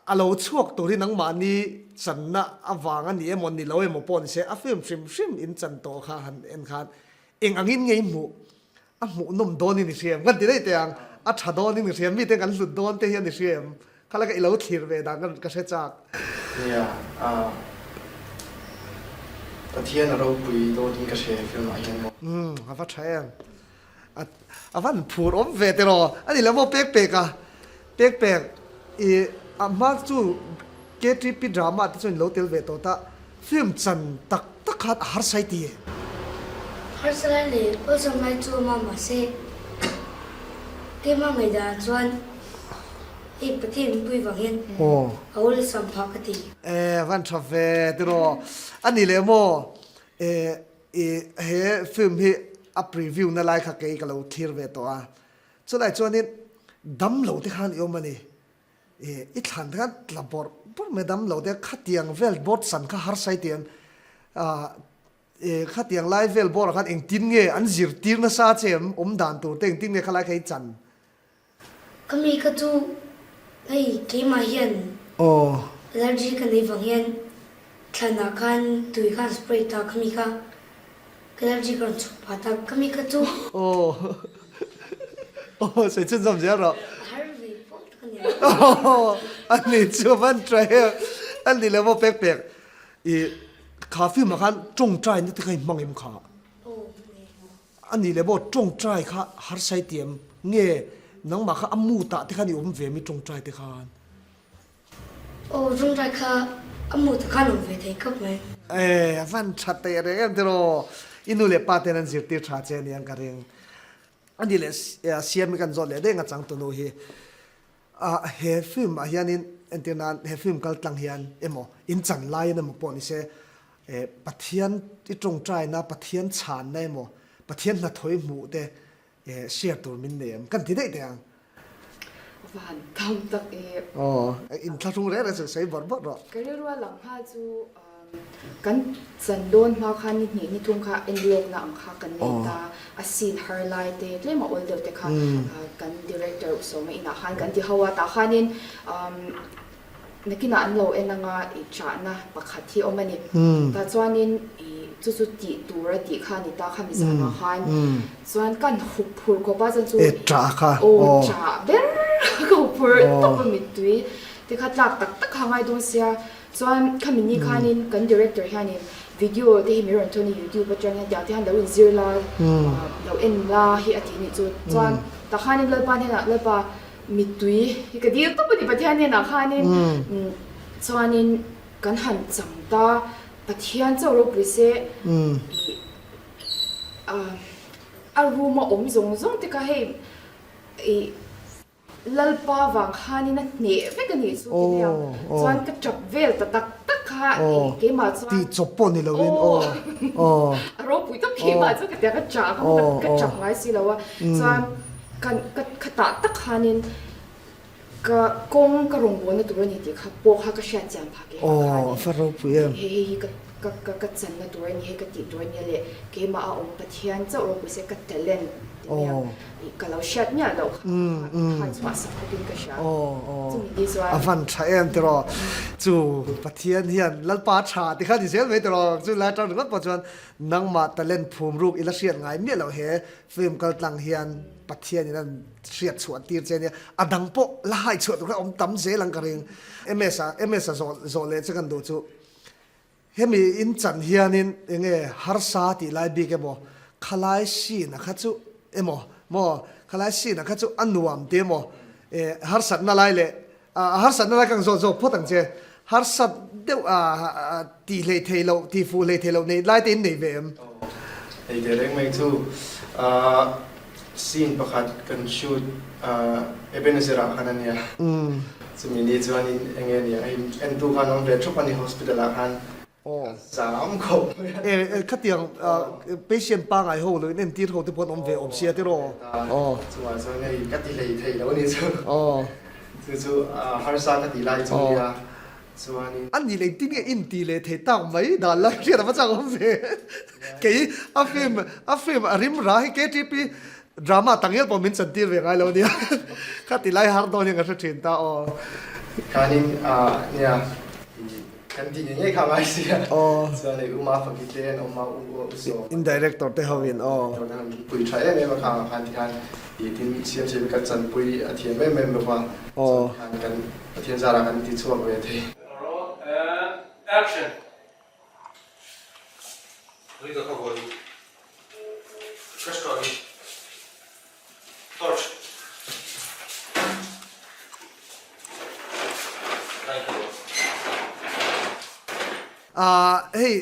A lo chhuak tur hi nangmahni channa avang a ni emaw ni lo emaw pawh ni se, a film hrim hrim in chan tawh kha han en khan eng angin nge i hmuh? A hmuhnawm dawnin i hria em? Kan ti daih teh ang, a tha dawnin i hria em? Mite kan hlut dawn te hian i hria em? Kha laka i lo thlir ve dan ka hre chak. Nia, a Pathian a ropui dawnin ka hria he film ah hian maw. Umm, a va tha em. A van phur awm ve tiraw? A ni lo maw pek pek a? Pek pek i a hma chu KTP drama te chuan i lo tel ve tawh ta. Film chan tak tak khan a harsa i ti e. Harsa lai leh awlsam lai chu awm a mahse keimah ngaihdanah chuan hei Pathian mipui vang hian a awlsam phah ka ti. E van tha ve tiraw? A ni leh maw? E I he film hi a preview na lai kha kei ka lo thlir ve tawh a, chulai chuanin dam lo te khan i awm a ni. I i thlan te khan tla bawrh bawrh mai dam lo te khatiang vel board san kha harsa i ti em? Ah i khatiang lai vel bawrh ah khan engtin nge an zirtir nasa che em? Awm dan tur te engtin nge khalai kha i chan? Ka mi ka chu hei keimah hian allergy ka nei vang hian thlanah khan tui khan spray ta ka mi kha ka allergy ka rawn chhuk pah ta ka mi ka chu. Aw aw sawi chhunzawm zel rawh. A har ve pawh tak a ni. A ni chu a van tha em a ni lo maw pek pek i kha film ah khan tawngtai na te kha i hmang em kha. A nih leh maw tawngtai kha harsai tiam nge nangmah kha a mood ah te khan i awm ve mi tawngtai te khan? Aw tawngtai kha a mood ah khan awm ve thei khawp mai. E a van tha teh reng em tiraw i nu leh pa ten an zirtir tha che aniang ka ring. A nih leh siam hi kan zawt leh daih ang a changtunu hi. Ah he film ah hianin entir nan he film kal tlang hian emaw in chan laiin emaw pawh ni se eh Pathian i tawngtaina Pathian chhanna emaw Pathian hnathawih hmuh te eh share tur min nei em kan ti daih teh ang. Va han tam tak e. Aw, inthlahrung reng reng chu sawi bawrh bawrh rawh. Ka rilru a lang nghal chu kan chan dawn hma khan ni hnih ni thum kha en lawkna ang kha kan nei ta. A scene har lai te tlem a awl deuh te kha kan director u Sawma inah khan kan ti ho a, tah khanin Nakinah an lo en anga i chahna pakhat hi awm a ni. Tah chuanin i chu chu tih tur a tih kha a ni ta kha mi zanah khan chuan kan hup phur khawp a chuan chu aw chah ber ka hup phur tawp a mittui te kha tlak tak tak kha a ngai dawn sia. Chuan khami ni khanin kan director hianin video te hi min rawn thawn a youtube atang hian tiang te hian lo inzir la lo en la hi a tih a nih chu. Chuan tah khanin Lalpa hnenah Lalpa Mittui hi ka dil tawp a ni Pathian hnenah khanin chuanin kan han chang ta Pathian chauh ropui se ih a room a awm zawng zawng te kha hei ih Lalpa vang khanin a hneh vek a nih chu ti mai ang chuan ka tap vel ta tak tak kha ih keimah chuan tih chawp pawh ni loin aw a ropui tawp keimah chu ka tia ka chah kha ka tap ngai si lo a chuan Kan ka khatah tak khanin ka kawng ka rawngbawlna tur a ni tih kha pawh kha ka hriat chian phah keimah khanin. Aw, a fa ropui em. Hei hei hi ka ka ka ka channa tur a ni, hei ka tih tur a nia leh keimah a awm Pathian chauh ropui se ka talent ti mai ang ih ka lo hriat miah loh kha kha chhuah sak khawpin ka hria. Chumi ni chuan. A van tha em tiraw? Chu Pathian hian Lalpa tha ti kha ni zel mai tiraw? Chu lai atang ringawt pawh chuan nangmah talent phum ruk i la hriat ngai miah loh he Film kal tlang hian Pathian in an hriat chhuah tir che ania, a dang pawh la hai chhuah tur kha awm tam zel ang ka ring. MS a MS a zawh zawh leh che kan duh chu hemi in chan hianin enge harsa tih lai bik emaw khalai scene a kha chu emaw maw khalai scene a kha chu a nuam ti emaw eh harsatna lai leh A harsatna lai ka zawt zawk phawt ang che. Harsat deuh a tih hlei thei loh, tih fuh hlei thei loh nei lai te in nei ve em? Nei ve reng mai chu scene pakhat kan shoot Ebenezer ah khan a nia. Chumi ni chuanin enge nia hei entu khan awm ve thup a ni hospital ah khan. Aw. Zam khawp mai a. E, khatiang patient pangai ho lo in entir ho te pawh an awm ve awm sia tiraw? Aw. Chuvang chuan hei ka ti hlei thei lo a ni chu. Aw. Chu chu harsa ka ti lai chu nia. Chuanin. A nih leh engtin nge in ti leh thei tak mai dan la hriat a va chak awm ve. Kei a film a film a rim ra hi KTP Drama tangial pawh min chantir ve ngai lo ania. Kha ti lai har dawn hian ka hre thin ta aw. Khanin nia kan ti ngei ngei kha ngai sia. Chuan hei Uma Faki te an awm a, U U Sawm. In director te ho in aw. Director te ho in pui tha em em a kha khan ti khan i tin siam siam in ka chanpui a thiam em em bawk a. Chuan khan kan Pathian zarah kan ti chhuak ve thei. Roll and action. Hei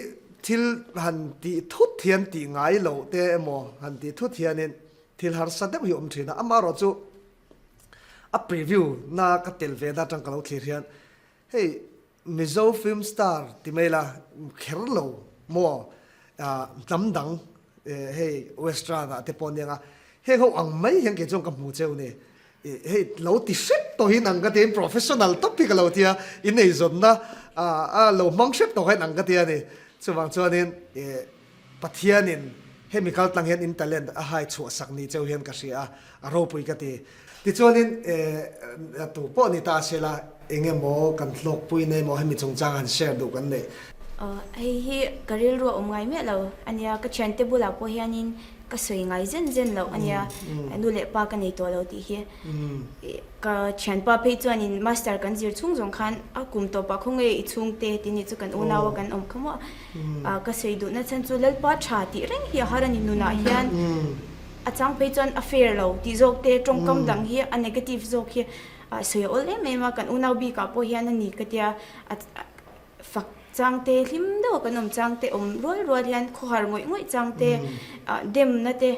thil han tih thut hian tih ngai loh te emaw han tih thut hianin thil harsa deuh hi a awm thin a, amaherawhchu a preview na ka tel ve na atang ka lo thlir hian hei Mizo film star ti mai la kher lo maw hnam dang hei western ah te pawh aniang a heng ho ang mai hian kei chuan ka hmu cheu ni hei lo ti hrep tawh hi ang ka tia in professional tawp hi ka lo tia in eizawnna a lo hmang hrep tawh kha in ang ka tia ni chuvang chuanin Pathianin hemi kaltlang hian in talent a hai chhuah sak ni cheu hian ka hria a, a ropui ka ti. Tichuanin tu pawh ni ta se la, eng emaw kan hlawkpui na emaw hemi chungchang han share duh kan nei. Hei hi ka rilru a awm ngai miah lo a nia, ka thiante bulah pawh hianin ka sawi ngai zen zen loh a nia, nu leh pa ka nei tawh lo tih hi. Ka thianpa phei chuanin master kan zir chhung zawng khan a kum tawpah khaw nge i chhungte tih ni chu kan unau a kan awm kha maw. Ka sawi duhna chhan chu Lalpa tha tih reng hi a har a ni nunah hian a chang phei chuan a fair lo tih zawk te tawngkam dang hi a negative zawk hi sawi a awl em em a kan unau bikah pawh hian a ni ka tia fak chang te hlim deuh a kan awm chang te awm rual rual hian khawhar ngawih ngawih chang te demna te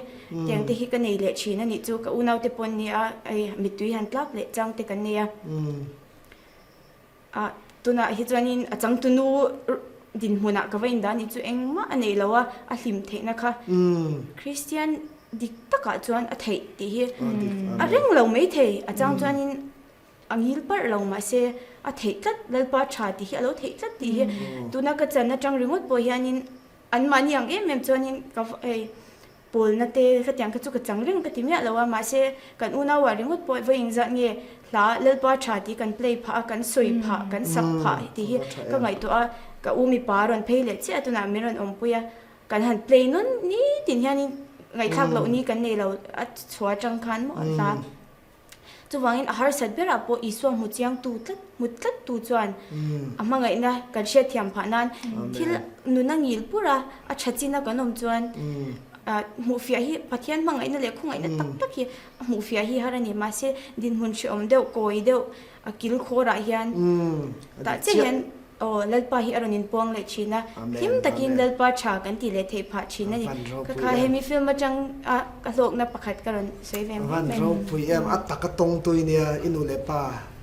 tiang te hi ka nei leh thin a nih chu ka unau te pawh an ni a hei mittui han tlak leh chang te kan nei a ah tunah hi chuanin a changtunu dinhmunah ka va indah a nih chu engmah a nei lo a a hlim theihna kha Kristian dik takah chuan a theih tih hi a reng lo maithei a chang chuanin. A ngil parh lo mahse a theih tlat Lalpa tha tih hi a lo theih tlat tih hi tuna ka chan atang ringawt pawh hianin anmahni ang em em chuanin ka hei pawlna te hetiang kha chu ka chang reng ka ti miah lo a mahse kan unau ah ringawt pawh vawi engzat nge hla Lalpa tha tih kan play phah a kan sawi phah kan sak phah tih hi ka ngaihtuah a ka u mipa a rawn phei leh chiah a tunah min rawn awmpui a kan han play nawn nitin hianin ngaihthlak loh ni kan nei lo a chhuah atang khan maw a hla. Chuvangin a harsat berah pawh Isua hmu chiangtu tlat, hmu tlattu chuan a hmangaihna kan hriatthiam phah nan thil nuna ngil pur a, a tha china kan awm chuan hmuhfiah hi Pathian hmangaihna leh khawngaihna tak tak hi a hmuhfiah hi har a ni. Mahse dinhmun hrehawm deuh, kawi deuh, a kil khawrah hian tah chiah hian Aw, Lalpa hi a rawn inpuang leh thin a, hlim takin Lalpa tha kan tih leh theih phah thin a ni. Ka kha hemi film atang a ka hlawkna pakhat ka rawn sawi ve mai mai. Van ropui em, a taka tawng tui nia i nu leh pa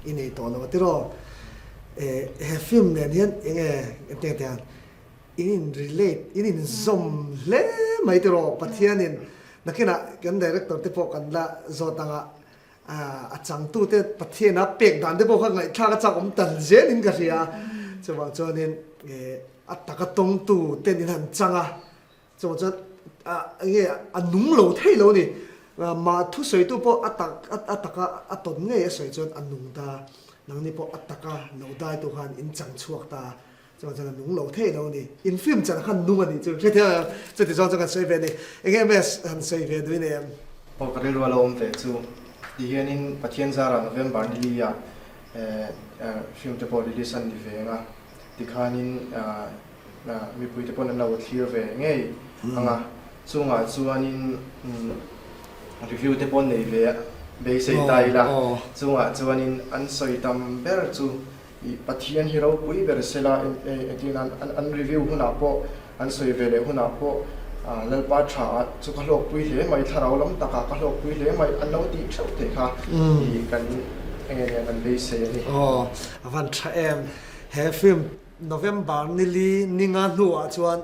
i nei tawh lo a tiraw? He film nen hian enge engtiang tiang in in relate, in inzawm hle mai tiraw? Pathianin nakinah kan director te pawh kan la zawt anga A changtute Pathiana pek dan te pawh kha ngaihthlak a chak awm tal zelin ka hria. Chuvang chuanin a taka tawngtu ten in han chang a, chuvang chuan enge a nung lo thei lo a ni. Mah thusawitu pawh a tak a taka a tawn ngei a sawi chuan a nung ta, nangni pawh a taka lo daitu khan in chang chhuak ta. Chuan chuan a nung lo thei lo a ni. In film chan khan nung a nih chu hrethiam em? Chuti chuan chuan kan sawi ve a ni. Enge MS han sawi ve duin em? Aw ka rilru a lo awm ve chu. Ti hianin Pathian zara November ni li ah film te pawh release an ni ve ang a. Tikhanin mipui te pawhin an lo thlir ve ngei ang a. Chungah chuanin review te pawh nei ve beisei ta ila. Chungah chuanin an sawi tam ber chu I Pathian hi ropui ber sela engtin an an review hunah pawh an sawi ve leh hunah pawh Lalpa tha ah chu ka hlawkpui hle mai thlarau lam takah ka hlawkpui hle mai an lo tih theuh theih kha i kan enge nia kan beisei a ni. Aw a van tha em he film November nili ninga hnuah chuan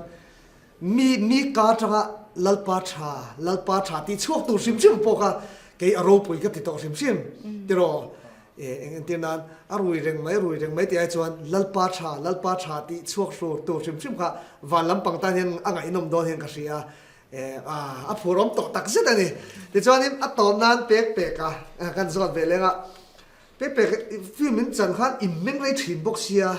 Mi mi ka atanga Lalpa tha, Lalpa tha tih chhuak tur hrim hrim pawh kha kei a ropui ka ti tawh hrim hrim tiraw? E eng entir nan a rui reng mai rui reng mai tih ai chuan Lalpa tha, Lalpa tha tih chhuak hrur tur hrim hrim kha van lampang tan hian a ngaihnawm dawn hian ka hria a, e a a phurawm tawh tak zet a ni. Tichuanin a tawp nan pek pek a kan zawt ve leng a, pek pek film in chan khan in meng rei thin bawk sia,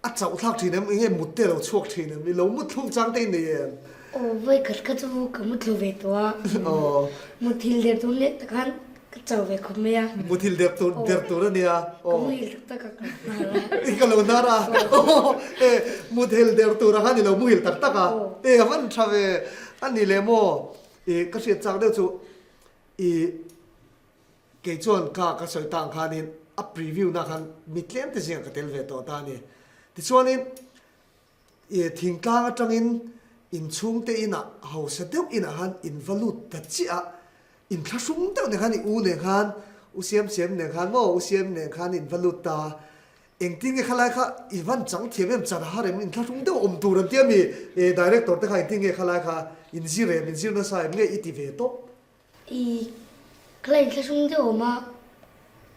A chauh thlak thin em? Enge mut te a lo chhuak thin em? I lo mut thluk chang te i nei em? Aw, vawi khat kha chu ka mu thlu ve tawh a. Aw. Muthilh der tur leh tak khan ka chau ve khawp mai a. Muthilh der tur der tur a nia. Aw. Ka muhil tak tak a ka hnar a. I ka lo hnar a. Aw. E, muthilh der tur ah khan i lo muhil tak tak a. E, a van tha ve. A ni leh maw? I ka hriat chak deuh chu i Kei chuan ka ka sawi tang khanin a preview na khan mi tlem te zingah ka tel ve tawh ta a ni. Tichuanin i thingtlang atangin inchhungte inah hausa deuh inah khan in va lut ta chiah a, inthlahrung deuh nen khan i u nen khan u siam siam nen khan maw u siam nen khan in va lut ta a, engtin nge khalai kha i van chang thiam em chan har em inthlahrung deuh awm tur an ti a mi director te kha engtin nge khalai kha inzir em inzir nasa em nge i ti ve tawp. I khalai inthlahrung deuh awm a,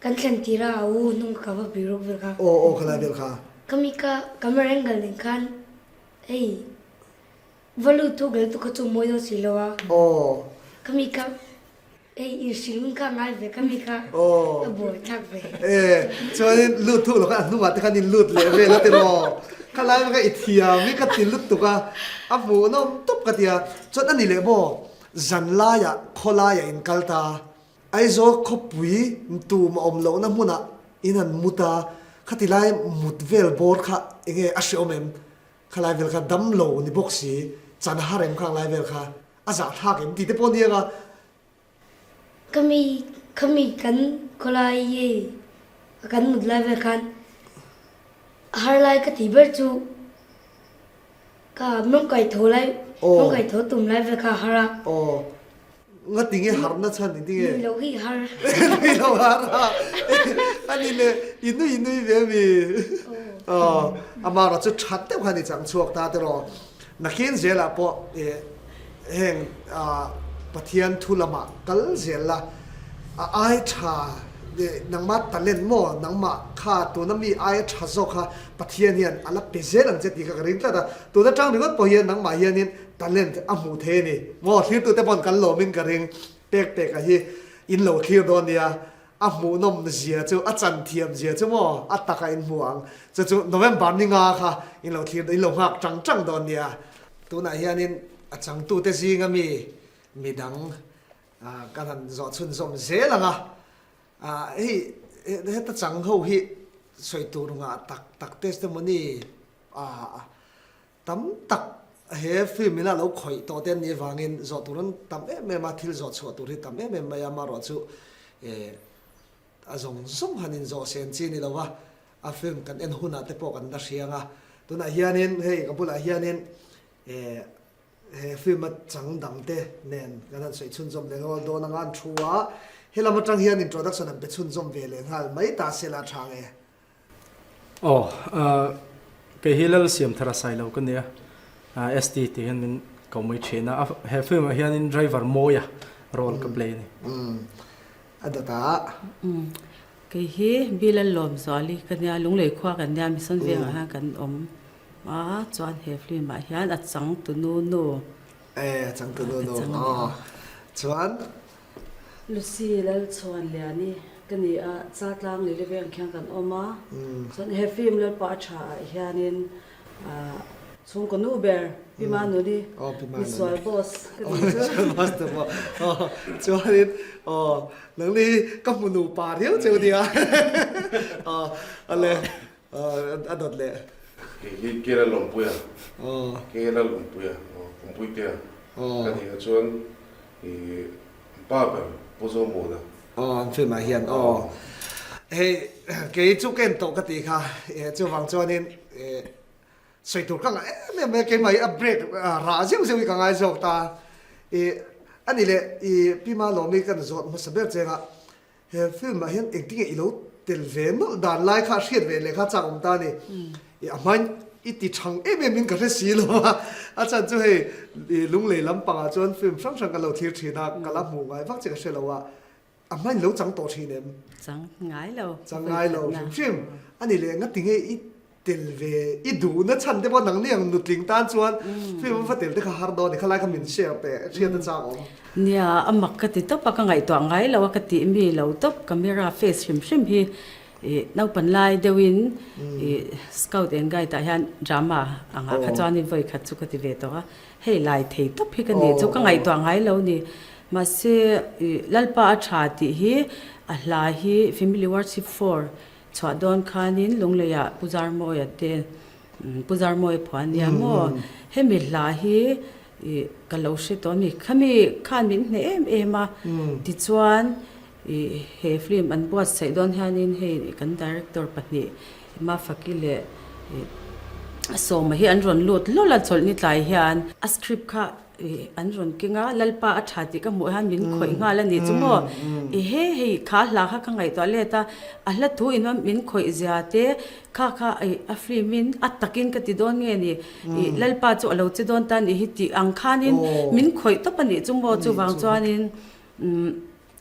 kan thlen tir a, a u hnung ka va bih rawk vel kha. Aw aw khalai vel kha. Ka mi ka camera angle nen khan hei va lut thuk leh lutuk kha chu mawi dawn si lo a. Aw. Ka mi ka hei inhrilh hun kha a ngai ve ka mi kha a buai thlak ve. E chuanin lut thuk lo khan a hnungah te khan in lut leh vel a tiraw. Khalai kha i thiam i ka ti lutuk a, a hmuhnawm tawp ka ti a, chuan a ni leh maw Zan laiah khawlaiah in kal ta. Aizawl khawpui tum a awm lohna hmunah in han mut a, khati lai mut vel bawr kha enge a hreawm em? Khalai vel kha dam lo ni bawk si, chan har em khang lai vel kha a zahthlak em tih te pawh nia ka. Khami khami kan khawlai i kan mut lai vel khan a har lai ka tih ber chu Ka mawng kai tho lai, mawng kai tho tum lai ve kha har a. Aw. Nga tinge harna chhan ni tinge? Nui lo hi har. Nui lo har a. Ani le i nui nui ve mi. Aw. Amah erawh chu that deuh khan i chang chhuak ta tiraw. Nakhin zelah pawh heng Pathian thu lamah kal zel la a ai tha. Nangmah talent maw nangmah kha tuna mi aia tha zawk kha Pathian hian a la pe zel ang che tih kha ka ring tlat a. Tun atang ringawt pawh hian nangmah hianin talent a hmuh thei a ni. Maw thlirtute pawn kan lawmin ka ring. Pek peka hi in lo thlir dawn nia. A hmuhnawm zia chu a chan thiam zia chu maw a taka in hmu ang. Chu chu November ni nga kha in lo thlir in lo nghak tang tang dawn nia. Tunah hianin a changtute zinga mi midang Kan han zawh chhunzawm zel ang a, hei heta chang ho hi sawi tur ngah tak tak testimony tam tak he film ina lo khawih tawh te an nih avangin zawh tur an tam em em a, thil zawh chhuah tur hi tam em em mai a, amaherawh chu a zawng zawng han inzawh sen chi ni lo va, a film kan en hunah te pawh kan la hria ang a, tunah hianin hei ka bulah hianin He film a chang dang te nen kan han sawi chhunzawm leh nghal dawn anga an thu a, helam atang hian introduction an pe chhunzawm ve leh nghal mai ta se la tha nge. Aw, kei hi Lal Siamthara Sailo ka nia, ST tih hian min ko mai thin a, he film ah hianin driver Mawia role ka play a ni. A dawt a. Kei hi Bilal Lawmzuali ka nia, Lunglei khua kan nia, Mission vengah hian kan awm. A chuan he film ah hian a changtunu nu. E a changtunu nu aw chuan. Lucy Lalchhuanliani ka ni a, Chaltlang leh Liveng khian kan awm a, chuan he film Lalpa a tha ah hianin chhungkaw nu ber Pi Manuni, misual boss ka ni chu. Misual boss te pawh aw chuanin aw nangni hi ka hmu nupa riau cheu nia aw ale. A dawt leh. Kei hi Kela Lawmpuia, Kela Lawmpuia, Awmpuitea ka ni a chuan i pa ber Pu Zomuana. Aw an film ah hian aw. Hei kei chu ka en tawh ka tih kha chuvang chuanin sawi tur ka ngah em em mai a keimah hi a break rah zeuh zeuh hi ka ngai zawk ta. I ani leh i Pi Malawmi kan zawt hmasa ber cheng a He film ah hian engtinge i lo tel ve nawlh dan lai kha hriat ve leh kha chak awm ta a ni. I a hmain i ti thang em em in ka hre si lo a, a chhan chu hei i lunglei lampangah chuan film hrang hrang kan lo thlir thin a, ka la hmuh ngai vak che ka hre lo a, a hmain lo chang tawh thin em? Chang ngai lo. Chang ngai lo hrim hrim. A ni leh ngatinge i Tel ve i duhna chhan te pawh nangni ang nutling tan chuan film va tel te kha har dawn a ni, khalai kha min share teh hriat a chak awm. Nia, a mak ka ti tawp a, ka ngaihtuah ngai lo a, ka tih mi lo tawp, camera face hrim hrim hi ih naupan lai deuhin ih scout and guide ah hian drama angah kha chuanin vawi khat chu ka ti ve tawh a, hei lai thei tawp hi ka nih chu ka ngaihtuah ngai lo ni. Mahse ih Lalpa a tha tih hi a hla hi Family Worship for Chhuah dawn khanin Lungleiah Pu Zarmawia te Pu Zarmawia phuah a nia maw? Hemi hla hi ih ka lo hre tawh a ni. Khami khan min hneh em em a, tichuan ih he film an buatsaih dawn hianin hei kan director pahnih Mafaki leh ih Sawma hi an rawn lut lawlh a chawlhni tlai hian a script kha Ih an rawn keng a, Lalpa a tha tih ka hmuh hian min khawih nghal a nih chu maw? I he hei kha hla kha ka ngaihtuah let a, a hla thu in min khawih zia te kha kha ih a film in a takin ka ti dawn nge ni? Ih Lalpa chu a lo che dawn ta nih hi tih ang khanin min khawih tawp a nih chu maw? Chuvang chuanin umm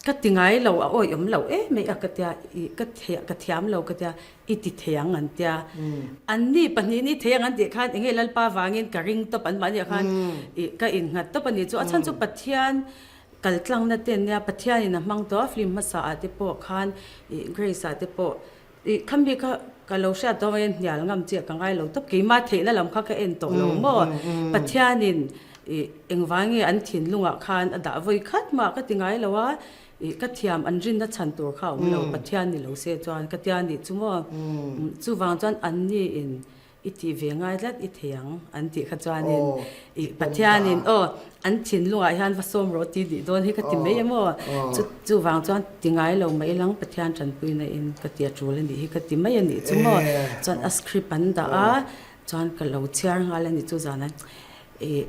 Ka ti ngai lo, a awih awm lo em mai a ka tia, i ka thei ka thiam lo ka tia, i ti thei ang an tia. An ni pahnihin i thei ang an tih khan enge Lalpa vangin ka ring tawp an mahni ah khan i ka innghat tawp a ni chu. A chhan chu Pathian kaltlangna te an nia, Pathianin a hmang tawh a film hmasa ah te pawh khan i Grace ah te pawh i khami kha ka lo hriat dawn angin hnial ngam chiah ka ngai lo tawp, keimah theihna lam kha ka en tawh lo maw. Pathianin Ih, engvang nge an thinlungah khan a dah vawi khat mah ka ti ngai lo a, ih, ka thiam an rinna chhan tur kha a awm lo, Pathian ni lo se chuan ka tia nih chu maw? Chuvang chuan anniin i tih ve ngai tlat i thei ang an tih kha chuanin ih, Pathianin aw an thinlungah hian va sawm rawh ti nih dawn hi ka ti mai em aw? Chu, chuvang chuan ti ngai lo mai lang Pathian tanpuina in ka ti a tul a nih hi ka ti mai a nih chu maw? Chuan a script an dah a, chuan ka lo chhiar nghal a ni chu zan a. Ih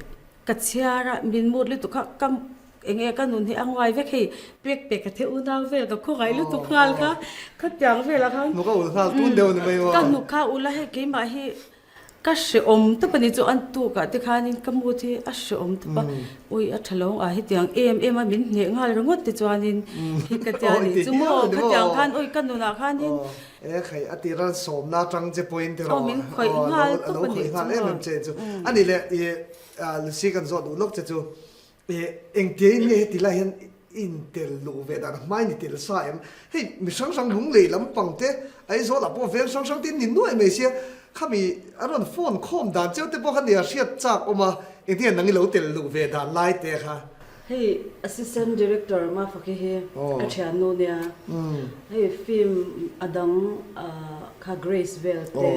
ka chhiar a min mut lutuk kha ka eng nge ka nun hi a nguai vek hei pek pek ka the unau vel ka khawngaih lutuk nghal kha khatiang velah khan Hnuk a ulh nghal tun deuh ni mai maw? Ka hnuk kha ulh a hei keimah hi. Ka hrehawm tawp a ni chu an tukah te khanin ka mood hi a hrehawm tawp a, ui a tha lo a hetiang em em a min hneh nghal ringawt te chuanin hi ka tia ni chu maw khatiang khan ui ka nunah khanin E khai a tir a sawmna atang che pawhin tiraw Aw min khawih nghal tawp a ni chu maw em em che chu a ni le i Lucy kan zawh duh lawk che chu Engtia in nge heti lai hian i intel luh ve dan a hmai ni tel sa em? Hei mi hrang hrang lunglei lampang te Aizawl ah pawh veng hrang hrang te in ni nuai mai sia khami an rawn phone khawm dan cheu te pawh kha nia hriat chak awm a engtin nge nang i lo tel luh ve dan lai te kha? Hei Assistant Director Mafaki hi ka thiannu nia hei film a dang kha Grace vel te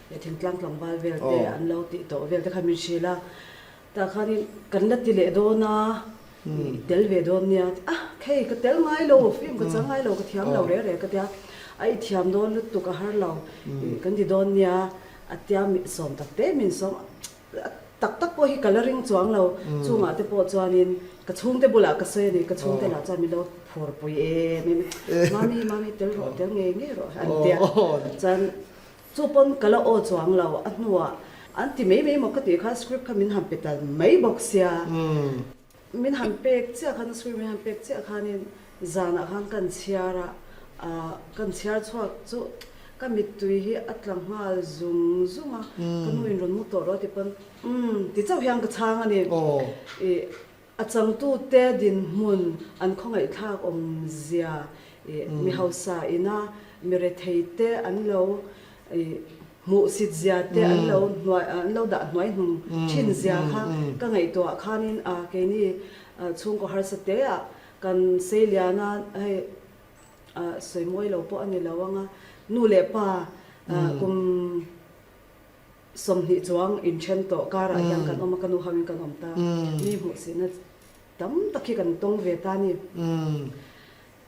leh thingtlang tlangval vel te an lo tih tawh vel te kha min hrilh a Tah khanin kan la ti leh dawn a, i tel ve dawn nia a, khei ka tel ngai lo, film ka chang ngai lo, ka thiam lo reh reh ka tia, a i thiam dawn lutuk a har lo, kan ti dawn nia a tia sawm tak te min sawm tak tak pawh hi ka la ring chuang lo, chungah te pawh chuanin ka chhungte bulah ka sawi a ni, ka chhungte lah chuan min lo phurpui em em, mami mami tel rawh tel ngei ngei rawh an tia, chuan Chu pawn ka la aw chuang lo, a hnuah an ti mai mai maw ka tih khan script kha min han pe ta mai bawk sia. Min han pek chiah khan script min han pek chiah khanin zanah khan kan chhiar a, ah kan chhiar chhuak chu ka mittui hi a tla nghal zung zung a, ka nu in rawn mu tawh rawh a ti pawn umm ti chauh hian ka chhang a ni. Ih A changtute dinhmun an khawngaihthlak awmzia ih mi hausa ina mi retheite an lo ih hmuhsit zia te an lo hnuai an lo dah hnuai hnung thin zia kha ka ngaihtuah khanin a keini chhungkaw harsa te ah kan seiliana hei sawi mawi lo pawh a ni lo anga nu leh pa kum 20 chuang inthen tawh karah hian kan awm a, ka nu ho in kan awm ta. Mi hmuhsihna tam tak hi kan tawng ve ta a ni.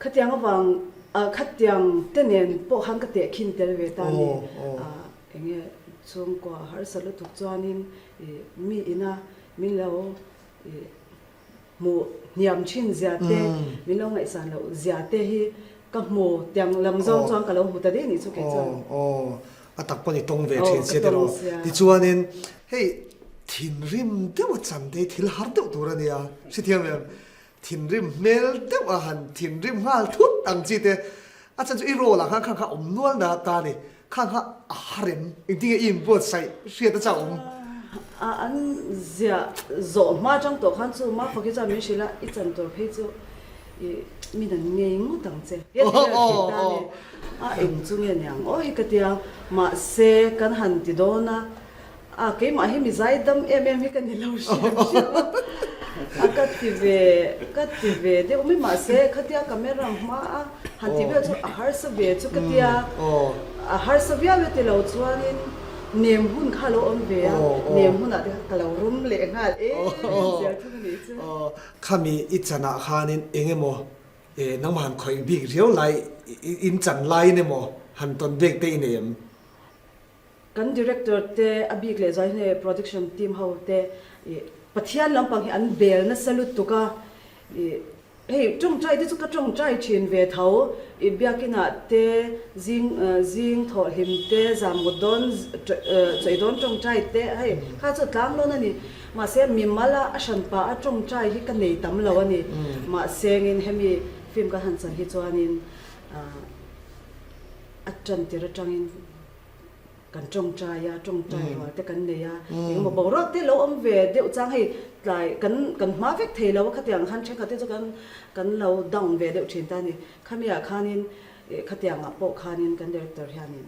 Khatiang avang, khatiang te nen pawh khan ka tehkhin tel ve ta a ni. Eng nge chhungkua harsa lutuk chuanin mi ina min lo Hmuh hniam thin zia te, min lo ngaihsan loh zia te hi ka hmu tiang lam zawng chuan ka lo hmu ta daih nih chu kei chuan. Aw aw, a tak pawn i tawng ve thin sia tiraw. Tichuanin hei thinrim deuh a chan te hi thil har deuh tur a nia, hrethiam em? Thinrim hmel deuh a han thinrim nghal thut ang chi te, a chan chu i role ah khan khang kha awm nual na ta a ni. Kha kha a har em? Engtin nge i inbuatsaih hriat a chauh awm? A an ziah zawh hma atang tawh khan chu Mafak hi chuan min hrilh a, i chan tur phei chu i min an ngei ngawt ang che. He ti a hrilh ta a ni. A eng chu nge niang aw hi ka tia, mahse kan han ti dawn a, A keimah hi mi zaidam em em hi ka ni lo hriat hriat a, a ka ti ve ka ti ve deuh mai mahse khatia camera hma a han ti vel chu a harsa ve chu ka tia a harsa viau e ti lo chuanin nem hun kha a lo awm ve a nem hunah te kha ka lo rum leh nghal em em zel thung a nih chu. Khami i chanah khanin eng emaw nangmah han khawih bik riau lai in chan laiin emaw han tawn bik te i nei em? Kan director te a bik leh zuai hne production team ho te ih Pathian lampang hi an bel nasa lutuk a ih hei tawngtai te chu ka tawngtai thin ve tho ih biakin ah te zing zing thawh hlim te zam ngut dawn chawi dawn tawngtai te hei kha chu tlang lawn a ni mahse mimal a a hran pah a tawngtai hi ka nei tam lo a ni mahse ngin hemi film kan han chan hi chuanin ah a tan tir atangin Kan tawngtai a, tawngtai rual te kan nei a, engemaw boruak te lo awm ve deuh chang hei tlai kan kan hma vek thei lo a, khatiang khan thenkhat te chu kan kan lo down ve deuh thin ta a ni. Khami ah khanin ih khatiang ah pawh khanin kan director hianin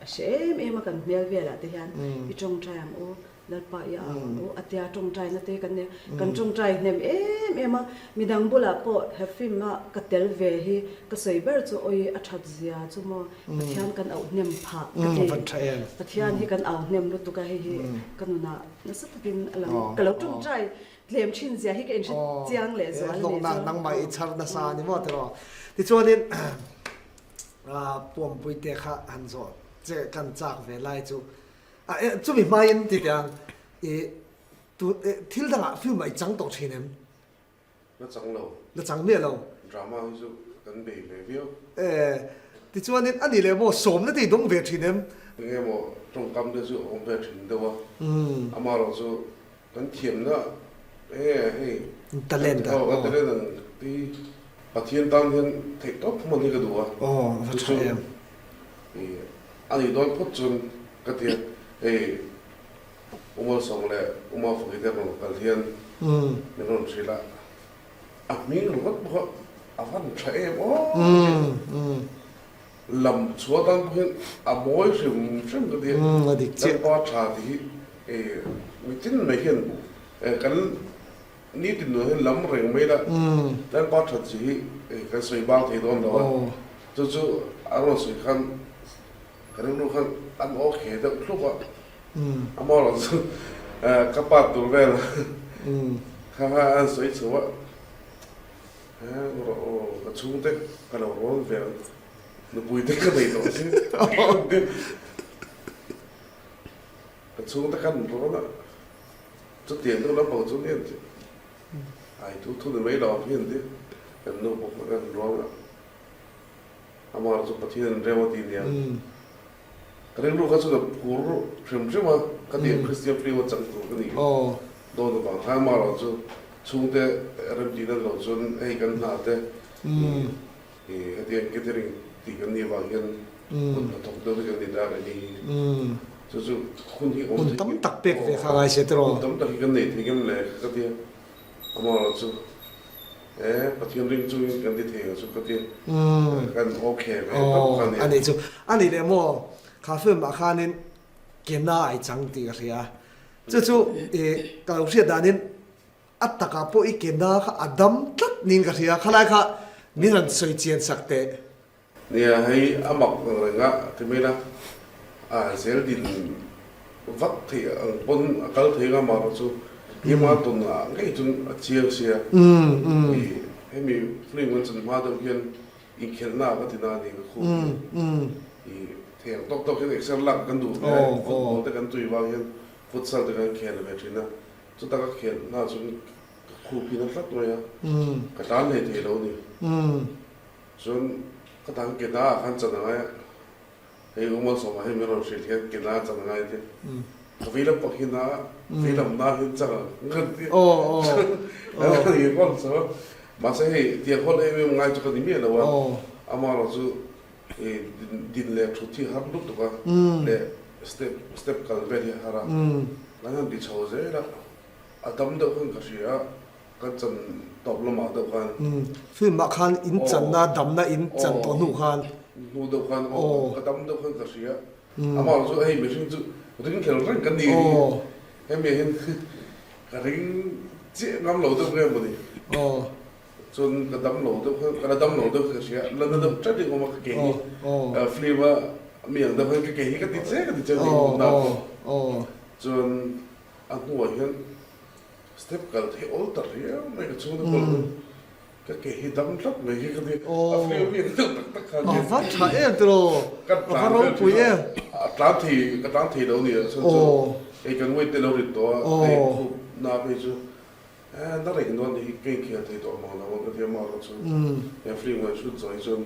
a hre em em a kan hmel velah te hian i tawngtai ang u, Lalpa i au ang u a tia tawngtai na te kan nei a, kan tawngtai hnem em em a, midang bulah pawh he film a ka tel ve hi ka sawi ber chu awi a that zia chu maw Pathian kan auh hnem phah ka ti, Pathian hi kan au hnem lutuk a hei hi ka nunah nasa takin a lang, ka lo tawngtai tlem thin zia hi ka inhre chiang leh zual a nih chu. Nangmah i chhar nasa a ni maw tiraw? Tichuanin Puampui te kha han zawh che kan chak ve lai chu A e chumi hmain ti teh ang i tu e thil dangah film ah i chang tawh thin em? La chang lo. La chang miah lo. Drama hi chu kan bei ve viau. E. Tichuanin a ni leh maw sawmna te i dawng ve thin em? Enge maw tawngkam te chu a awm ve thin deuh a, amaherawh chu kan thiamna enge hei Talent a aw kan talent ang te hi Pathian tan hian theih tawp hman hi ka duh a, chu chu a nih dawn phawt chuan ka ti a, hei U Malsawm leh U Mafaki te rawn kal hian min rawn hrilh a. A hming ringawt pawh a van tha em aw lam chhuah tan pawh hian a mawi hrim hrim ka ti a, Lalpa tha tih hi mitin mai hian kan nitin nunah hian lam reng mai la, Lalpa that chi hi kan sawi bang thei dawn lo a, chu chu a rawn sawi khan ka rilru khan an aw khe deuh thlup a. Amaherawh chu ka pa tur vel kha kha an sawi chho a, rawh aw ka chhungte ka lo rawn ve ang, nupui te ka nei tawh si ka chhungte khan an rawn a, chutiang deuh lampang chu nia an ti, ai thu thu ni mai lo ang hi an ti, kan nu pawh kha kan rawn a, amaherawh chu Pathian an rem a ti nia. Ka rilru kha chu ka phur hrim hrim a, ka ti ang Christian film a chang tur ka ni dawn avang khan amaherawh chu chhungte remtih nan lo chuan hei kan hna te ih hetiang catering tih kan nih avang hian hun hnathawk deuh hi kan ni ta ka ni chu chu hun hi awm Hun tam tak pek ve kha ngai se tiraw? Hun tam tak hi kan nei thei ngem le ka ti a, amaherawh chu E, Pathian ring chungin kan ti thei ang chu ka ti. Kan ok ve tawp kha nia. A nih chu. A nih leh maw, kha film ah khanin Kena ai chang tih ka hria. Chu chu i ka lo hriat danin a takah pawh i Kena kha a dam tlat niin ka hria. Khalai kha min rawn sawi chian sak teh. Nia, hei a mak ang reng a ti mai la, a zel din vak theih ang pawn a kal thei nga mah chu hima tawn ah ngei chuan a chiang sia. I hemi film kan chan hma deuh hian inkhelhna ah ka ti na a ni ka khup hi. I thei ang tawk tawk hian exer lak kan duh ve a, football te kan tui vang hian futsal te kan khel ve thin a, chuta ka khelhna chuan ka khup hi na tlat mai a, ka tlan hlei thei lo a ni. Chuan ka dang ke na ah khan chan a ngai a, hei U Malsawma hi min rawn hrilh hian ke na chan a ngai tia, ka vei lam pakhin a vei lam na hian chang ang ka ti a, ka ni hawl chho a, mahse hei tiang hawl em em ngai chu ka ni miah lo a, amaherawh chu din leh thut hi har lutuk a, leh step step kal vel hi a har a, kan han ti chho zel a, a dam deuh khan ka hria a. Kan chan tawp lamah deuh khan. Film ah khan in channa damna in chan tawh hnu khan. Hnu deuh khan aw ka dam deuh khan ka hria. Amah erawh chu hei mihring chu ring khel reng kan ni hi. Hemi ah hian ka ring chiah ngam lo deuh nge mawni. Chuan ka dam lo deuh khan ka la dam lo deuh kha ka hria. La na deuh tlat in awm a ka ke hi. Film a mi ang deuh khan ka ke hi ka ti che ka ti che ni na pawh. Chuan a hnuah hian Step kal theih awl ta riau mai ka chhung te pawh ka ke hi dam tlat mai hi ka ti a feel mi deuh tak tak khan A va tha em tiraw ka a va ropui em a tlan thei ka tlan thei lo ni a chhan chu hei kan weight te lo rit tawh a hei khup na phei chu e na reng dawn hi ka inkhel thei tawh mang lo ang ka ti a mahrawh chu he film kan shoot zawh hi chuan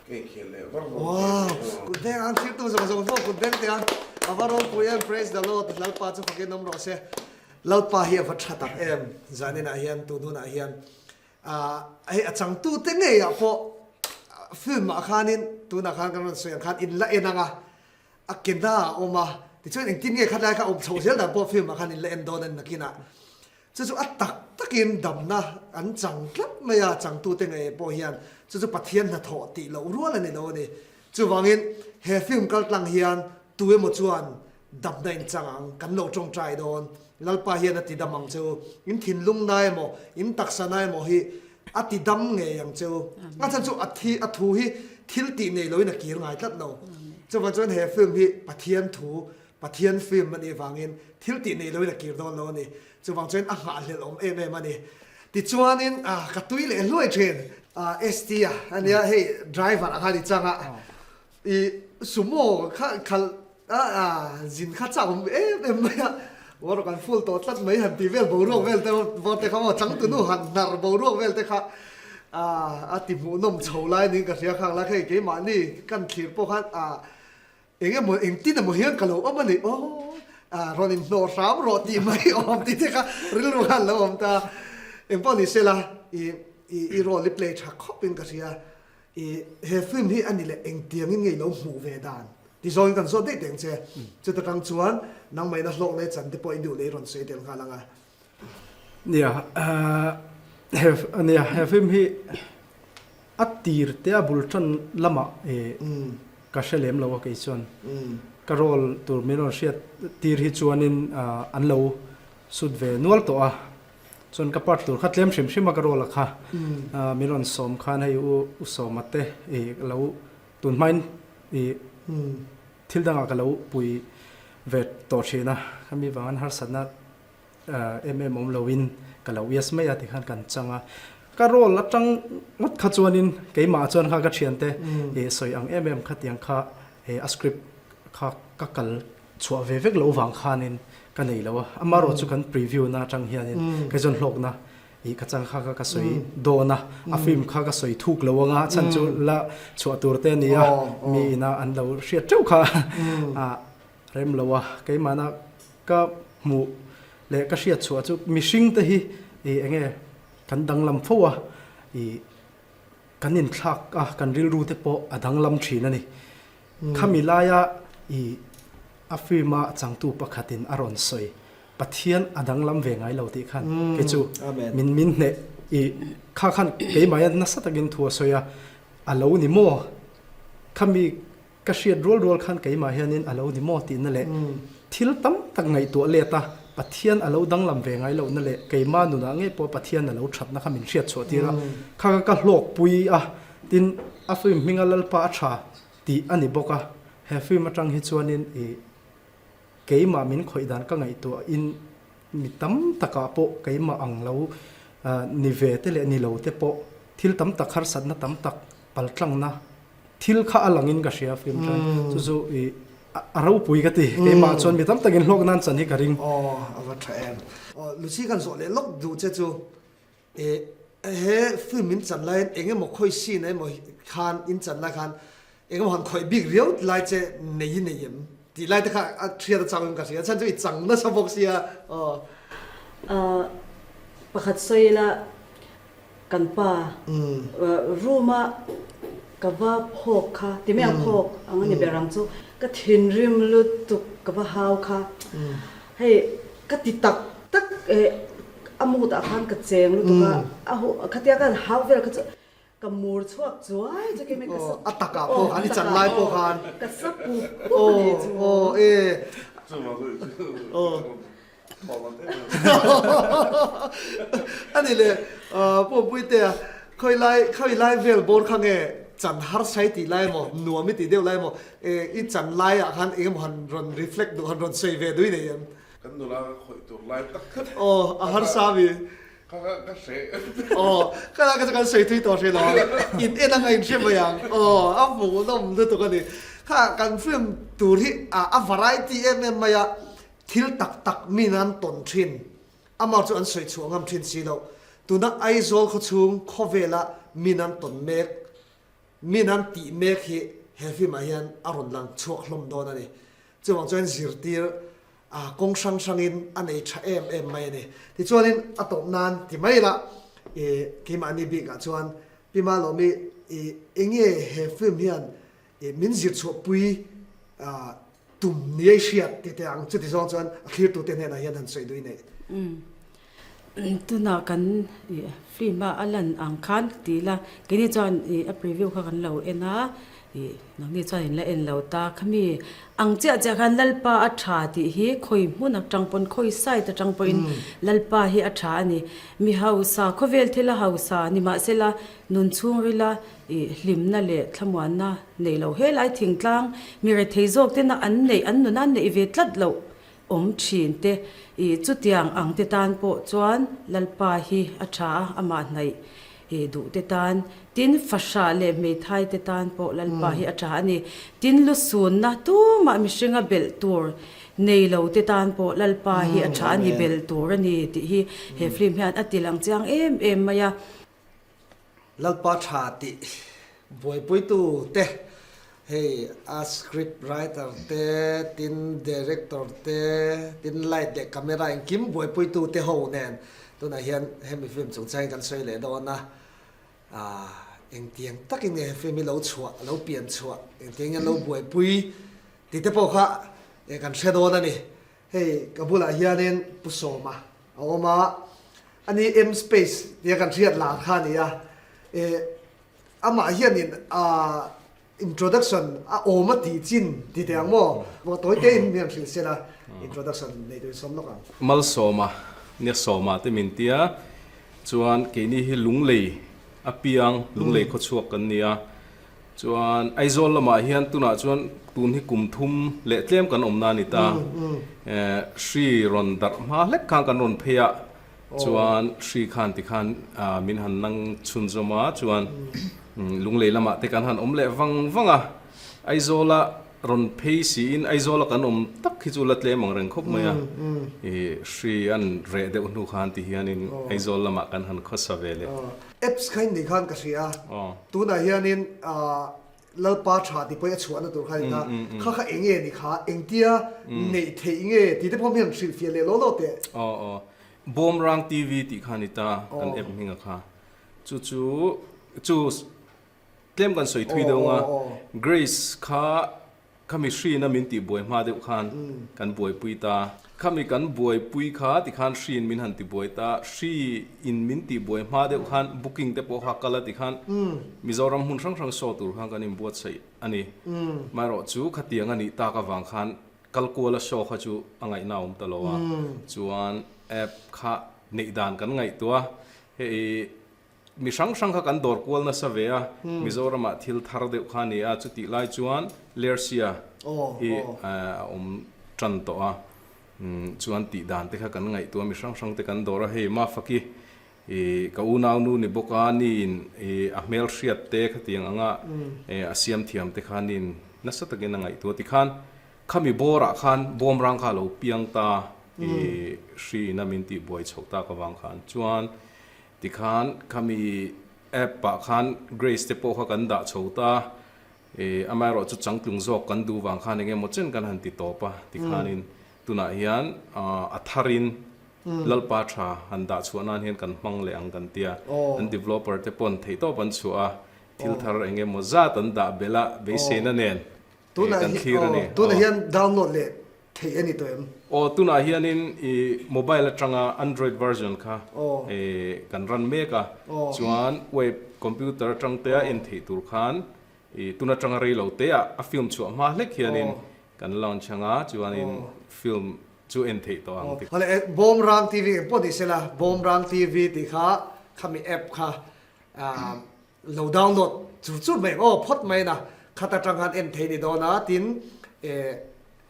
ka inkhel leh var var Wow kut beng ang thirtu zawng zawng pawh kut beng teh ang a va ropui em praise the Lord Lalpa chu fakin awm rawh se. Lalpa hi a va tha tak em zaninah hian tun hunah hian hei a changtute ngeiah pawh film ah khanin tunah khan kan rawn sawi ang khan in la en ang a, a ke na a awm a tichuan engtin nge khatlai kha awm chho zel dan pawh film ah khan in la en dawn a ni nakinah chu chu a tak takin damna an chang tlat mai a changtute ngei pawh hian chu chu Pathian hnathawh tih loh rual a ni lo a ni chuvangin he film kaltlang hian tu emaw chuan Damna in chang ang, kan lo tawngtai dawn. Lalpa hian a ti dam ang che u. In thinlung na emaw, in taksa na emaw hi a ti dam ngei ang che u. A chhan chu a thi, a thu hi thil tih nei loin a kir ngai tlat lo. Chuvang chuan he film hi Pathian thu, Pathian film a nih vangin thil tih nei loin a kir dawn lo a ni. Chuvang chuan a nghahhlelh awm em em a ni. Tichuanin ka tui leh hluai thin. ST a ania hei driver ang a ni chang a. I sumo kha khalh a zin kha chak awm em em mai a, war kan full tawh tlat mai han tih vel boruak vel te bawr te kha maw changtunu han hnar boruak vel te kha. A ti hmuhnawm chho lai niin ka hria khang la hei keimahni kan thlir pawh khan a eng emaw engtin emaw hian ka lo awm a ni aw rawn inhnawh hram rawh tih mai awm tih te kha rilru khan lo awm ta engpawh ni sela i i role i play tha khawp in ka hria i he film hi a ni leh engtiangin nge i lo hmuh ve dan ti zawngin kan zawt daih teh ang che chuta tang chuan nangmahina hlawk leh chan te pawh i duh leh i rawn sawi tel nghal ang a. Nia, he nia he film hi a tir te a bul tan lamah ka hre lem lo a kei chuan ka role tur min rawn hriat tir hi chuanin an lo sut ve nual tawh a chuan ka part tur kha tlem hrim hrim a ka role a kha min rawn sawm khan hei u u sawma te lo tun hmain ih thil dangah ka lo pui ve tawh thin a khami vangin harsatna em em awm loin ka lo yes mai a tikhan kan chang a ka role atang ngawt kha chuanin keimah chuan kha ka thiante ih sawi ang em em khatiang kha a script kha ka kal chhuah ve vek loh vang khanin ka nei lo a amaherawh chu kan preview na atang hianin kei chuan hlawkna ih ka chang kha kha ka sawi dawn a a film kha ka sawi thuk lo anga chhan chu la chhuah tur te a ni a mi ina an lo hriat teuh kha a rem lo a keimahna ka hmuh leh ka hriat chhuah chu mihring te hi ih eng nge kan danglam fo a ih kan inthlak a kan rilru te pawh a danglam thin a ni khami laia ih a film a changtu pakhatin a rawn sawi Pathian a danglam ve ngai lo tih khan kei chu min min hneh i kha khan keimah hian nasa takin thu a sawi a, a lo ni maw? Khami ka hriat rual rual khan keimah hianin a lo ni maw tihna leh thil tam tak ngaihtuah let a, Pathian a lo danglam ve ngai lohna leh keimah nunah ngei pawh Pathian a lo thatna kha min hriat chhuah tir a, kha kha ka hlawkpui a, tin a film hminga Lalpa a tha tih a ni bawk a, he film atang hi chuanin i Keimah min khawih dan ka ngaihtuah in mi tam takah pawh keimah ang lo ni ve te leh ni lo te pawh thil tam tak harsatna tam tak paltlangna thil kha a langin ka hria film chuan chu chu i a ropui ka ti keimah chuan mi tam takin hlawk nan chan hi ka ring. Aw a va tha em. Aw Lucy kan zawh leh lawk duh che chu E he film in chan laiin eng emaw khawi scene emaw khan in chan lai khan eng emaw han khawih bik riau lai che nei i nei em tih lai te kha a hriat a chang in ka hria chhan chu i chang nasa bawk sia aw. Ahh pakhat sawi ila kan pa room a ka va phawk kha ti mai ang phawk ang a ni ber ang chu ka thinrim lutuk ka va hau kha hei ka ti tak tak e A mood ah khan ka cheng lutuk a, a huh khatia ka hau vel kha chu ka mur chhuak chuai chu kei ka sa A takah pawh khan i chan lai pawh khan ka sa pup pup a ni chu. Aw e. A ni le Puapuitea khawi lai khawi lai vel bawr kha nge chan harsai tih lai emaw nuam i tih deuh lai emaw i chan laiah khan eng emaw han rawn reflect duh han rawn sawi ve duai nei em? Kan nula ka khawih tur lai tak kha. Aw, a harsa mi. Kha kha ka hre. Aw, kha la ka chu kan sawi thui tawh hre lo. In en anga in hre mai ang. Aw, a hmuhnawm lutuk a ni. Kha kan film tur hi a variety em em mai a, thil tak tak mi nan tawn thin. Amah chu an sawi chhuah ngam thin si lo. Tuna Aizawl khawchhung khawvela mi nan tawn mek Min an tih mek hi he film ah hian a rawn lang chhuak hlawm dawn a ni. Chuvang chuan zirtir a kawng hrang hrangin a nei tha em em mai a ni. Tichuanin a tawp nan ti mai ila i keimahni bikah chuan Pi Malawmi i enge he film hian i min zir chhuahpui a tum ni ei hriat ti teh ang chuti zawng chuan a thlirtute hnenah hian han sawi dui nei. Tunah kan film a a lan ang khan ti ila keini chuan ih a preview kha kan lo en a ih nangni chuan in la en lo ta khami ang chiah chiah khan Lalpa a tha tih hi khawi hmun atang pawn khawi side atang pawhin Lalpa hi a tha a ni mi hausa khawvel thil a hausa nimahsela nun chhungrila ih hlimna leh thlamuanna nei lo helai thingtlang mi rethei zawk tena an neih an nuna an neih ve tlat loh awm thin te ih chutiang ang te tan pawh chuan Lalpa hi a tha a, amah hnaih ih duh te tan, tin fahrah leh hmeithai te tan pawh Lalpa hi a tha a ni. Tin lusunna tumah mihringa belh tur nei lo te tan pawh Lalpa hi a tha a ni belh tur a ni tih hi he film hian a ti lang chiang em em mai a. Lalpa tha tih buaipuitu te hei a script writer te tin director te tin light leh camera engkim buaipuitu te ho nen tunah hian hemi film chungchang hi kan sawi leh dawn a ah engtiang takin nge he film hi lo chhuah lo pian chhuah engtiang nge lo buaipui tih te pawh kha kan hre dawn a ni. Hei ka bulah hianin Pu Sawma a awm a, ani M Space tia kan hriat lar kha a ni a, eh amah hianin ah introduction a awm a tih chin ti teh ang maw? Maw tawi tein min han hrilh sela introduction nei turin sawm lawk ang. Malsawma nia Sawma te min tia chuan keini hi Lunglei a piang Lunglei khawchhuak kan ni a, Chuan Aizawl lamah hian tunah chuan tun hi kum thum leh tlem kan awmna a ni ta. Hri rawn darh hma hlek khan kan rawn phei a, chuan hri khan tikhan min han nang chhunzawm a, chuan Lunglei lamah te kan han awm leh vang vang a. Aizawla rawn phei siin Aizawla kan awm tak hi chu la tlem ang reng khawp mai a. Hri an reh deuh hnu khan ti hianin Aizawl lamah kan han khawsa ve leh. Apps kha in nih khan ka hria a, tunah hianin Lalpa tha ti pawhin a chhuahna tur kha a ni ta, kha kha eng nge ni kha, engtia neih theih nge tih te pawh hian hrilhfiah leh law law teh. Aw aw, Bawmrang TV tih kha a ni ta, kan app hminga kha. Chu chu chu tlem kan sawi thui deuh anga, Grace kha Khami hriin a min tih buai hma deuh khan kan buaipui ta. Khami kan buaipui kha tikhan hriin min han ti buai ta. Hri in min tih buai hma deuh khan booking te pawh kha kal a tikhan Mizoram hmun hrang hrang show tur khan kan inbuatsaih a ni. Maherawh chu khatiang a nih tak avang khan kal kuala show kha chu a ngaihna a awm ta lo a. Chuan app kha neih dan kan ngaihtuah a, hei Mi hrang hrang kha kan dawr kual nasa ve a, Mizoramah thil thar deuh kha a ni a, chutih lai chuan Lersia hi a awm tan tawh a, chuan tih dan te kha kan ngaihtuah a, mi hrang hrang te kan dawr a, hei Mafaki ka unaunu ni bawk a, niin a hmel hriat te khatiang anga a siam thiam te kha niin nasa takin a ngaihtuah tikhan khami bawrah khan bawmrang kha a lo piang ta i hriin a min tih buai chhoh tak avang khan chuan Tikhan khami app ah khan Grace te pawh kha kan dah chho ta, e amaherawh chu changtlung zawk kan duh vang khan eng emaw chen kan han ti tawp a, tikhanin tunah hian a tharin Lalpa tha han dah chhuah nan hian kan hmang leh ang kan tia, an developer te pawn theihtawp an chhuah a, thil thar eng emaw zat an dah belh a, beiseina nen kan thlir a ni. Tunah hian download leh Theih a ni tawh em? Aw, tunah hianin i mobile atanga Android version kha kan run mek a, chuan web computer atang te a en theih tur khan i tun atanga rei lo te ah a film chhuah hma hlek hianin kan launch anga chuanin film chu en theih tawh ang ti. Awle, Bawmrang TV eng pawh ni sela, Bawmrang TV tih kha khami app kha lo download chur chur mai ang aw phawt mai na khat atang khan en thei ni dawn a tin eh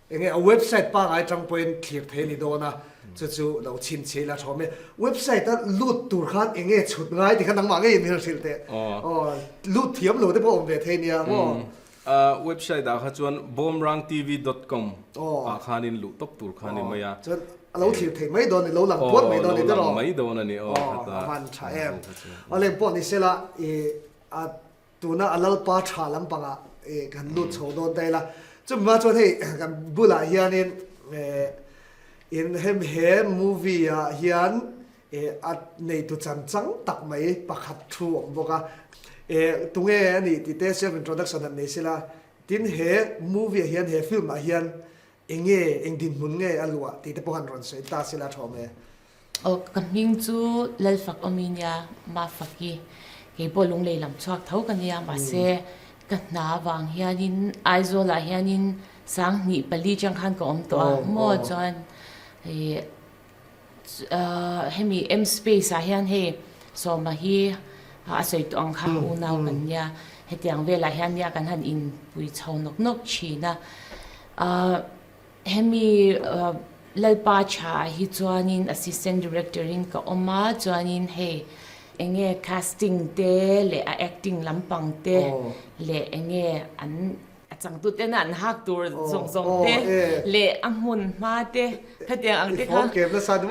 enge a website pangai atang pawhin thlir thei ni dawn a chu chu lo chhinchhiah ila tha awm e website a lut tur khan enge chhut ngai ti khan nangmah ngeiin min rawn hrilh teh aw lut thiam lo te pawh awm ve thei nia maw. Website ah kha chuan bawmrangtv dot com ah khanin luh tawp tur kha a ni mai a. Chuan a lo thlir theih mai dawn a ni, lo lang puat mai dawn a ni tiraw? Aw, lo lang mai dawn a ni aw. Aw, a van tha em. Aw leng pawh ni sela i a tuna a lalpa tha lampangah i kan lut chho dawn ta ila. Chumi hma chuan hei kan bulah hianin in hem he movie ah hian Eh, a neitu chan chang tak mai pakhat thu awm bawk a. Eh, tunge a nih tih te self introduction han nei sela, tin he movie ah hian, he film ah hian eng nge, eng dinhmun nge a luah tih te pawh han rawn sawi ta sela tha awm e. Aw, ka hming chu Lalfak awmi nia, Mafaki. Kei pawh Lunglei lam chhuak tho ka nia, mahse ka hna vang hianin Aizawlah hianin Sanghnih pali chang khan ka awm tawh a, maw chuan ih Hemi M space ah hian hei Sawma hi a sawi tawh ang kha unau kan nia, hetiang velah hian nia kan han inpui chho nawk nawk thin a. Hemi Lalpa tha ah hi chuanin assistant director in ka awm a, chuanin hei enge casting te leh a acting lampang te leh enge an. changtu tena an hak tur zawng zawng te leh a hmun hma te khatiang ang te kha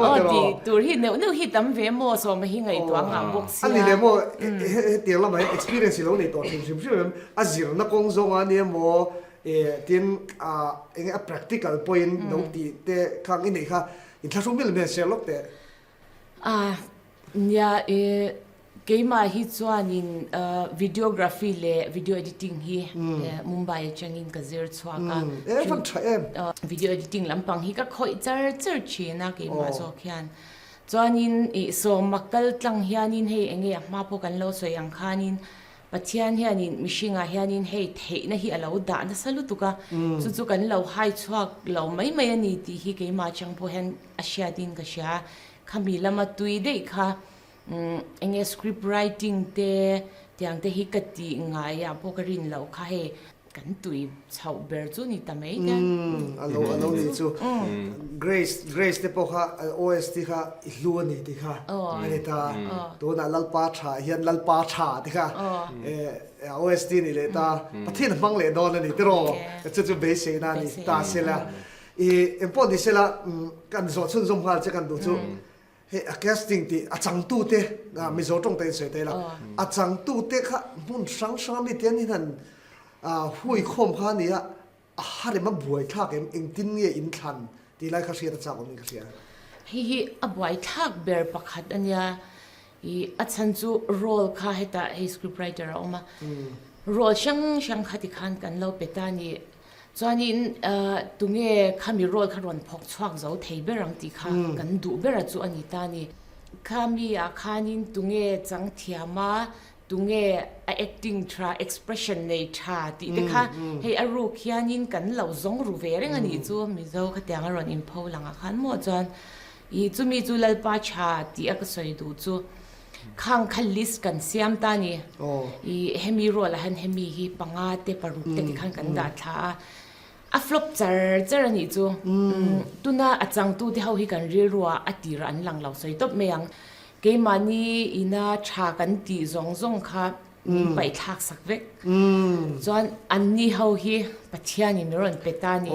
aw tih tur hi neuh neuh hi tam ve maw sawma hi ngaihtuah ngah bawk sia. A ni leh maw hetiang lamah hian experience i lo nei tawh hrim hrim hrim em? A zirna kawng zawng a nia maw tin eng a practical pawhin lo tih te khang i neih kha inthlahrung mil hmel sia lawk teh. A nia e keimah hi chuanin videography leh video editing hi Mumbai atangin ka zir chhuak a. E van tha em. Video editing lampang hi ka khawih char char thin a keimah zawk hian. Chuanin i sawma kal tlang hianin hei enge a hma pawh kan lo sawi ang khanin Pathian hianin mihringah hianin hei theihna hi a lo dah nasa lutuk a, chu chu kan lo hai chhuak lo mai mai a ni tih hi keimah atang pawh hian a hriatin ka hria. Khami lama tui daih kha eng nge script writing te tiang te hi ka tih ngaiah pawh ka rin loh kha hei Kan tui chhoh ber chu ni ta mai te. Umm a lo a lo ni chu Grace Grace te pawh kha OST kha i hlu a ni tih kha a ni ta tunah Lalpa tha hian Lalpa tha tih kha OST ni leh ta Pathian a hmang leh dawn a ni tiraw chu chu beiseina a ni ta sela i engpawh ni sela kan zawh chhunzawm nghal che kan duh chu Hei a casting tih a changtute Mizo tawng te in sawi ta ila a changtute kha hmun hrang hrang ami te an hian hui khawm kha a ni a, a harem a buaithlak em engtin nge in thlan tih lai kha hriat a chak awm in ka hria. Hei hi a buaithlak ber pakhat a nia i a chhan chu role kha hetah hei script writer a awm a, role hrang hrang kha tikhan kan lo pe ta a ni. Chuanin tunge khami role kha rawn phawk chhuak zo thei ber ang tih kha kan duh ber a chu a ni ta a ni. Khami ah khanin tunge chang thiam a, tunge a acting tha, expression nei tha tih te kha hei a ruk hianin kan lo zawng ru ve reng a nih chu Mizo khatiang a rawn inpho langah khan maw chuan ih chumi chu Lalpa tha tih a ka sawi duh chu. Khang kha list kan siam ta ni. I hemi rual ah hian hemi hi panga te paruk te tikhan kan dah thla a. A flop char char a nih chu. Tuna a changtu te ho hi kan rilru ah a tir an lang lo sawi tawp mai ang. Keimahni ina tha kan tih zawng zawng kha min paih thlak sak vek. Chuan anni ho hi Pathianin min rawn pe ta ni.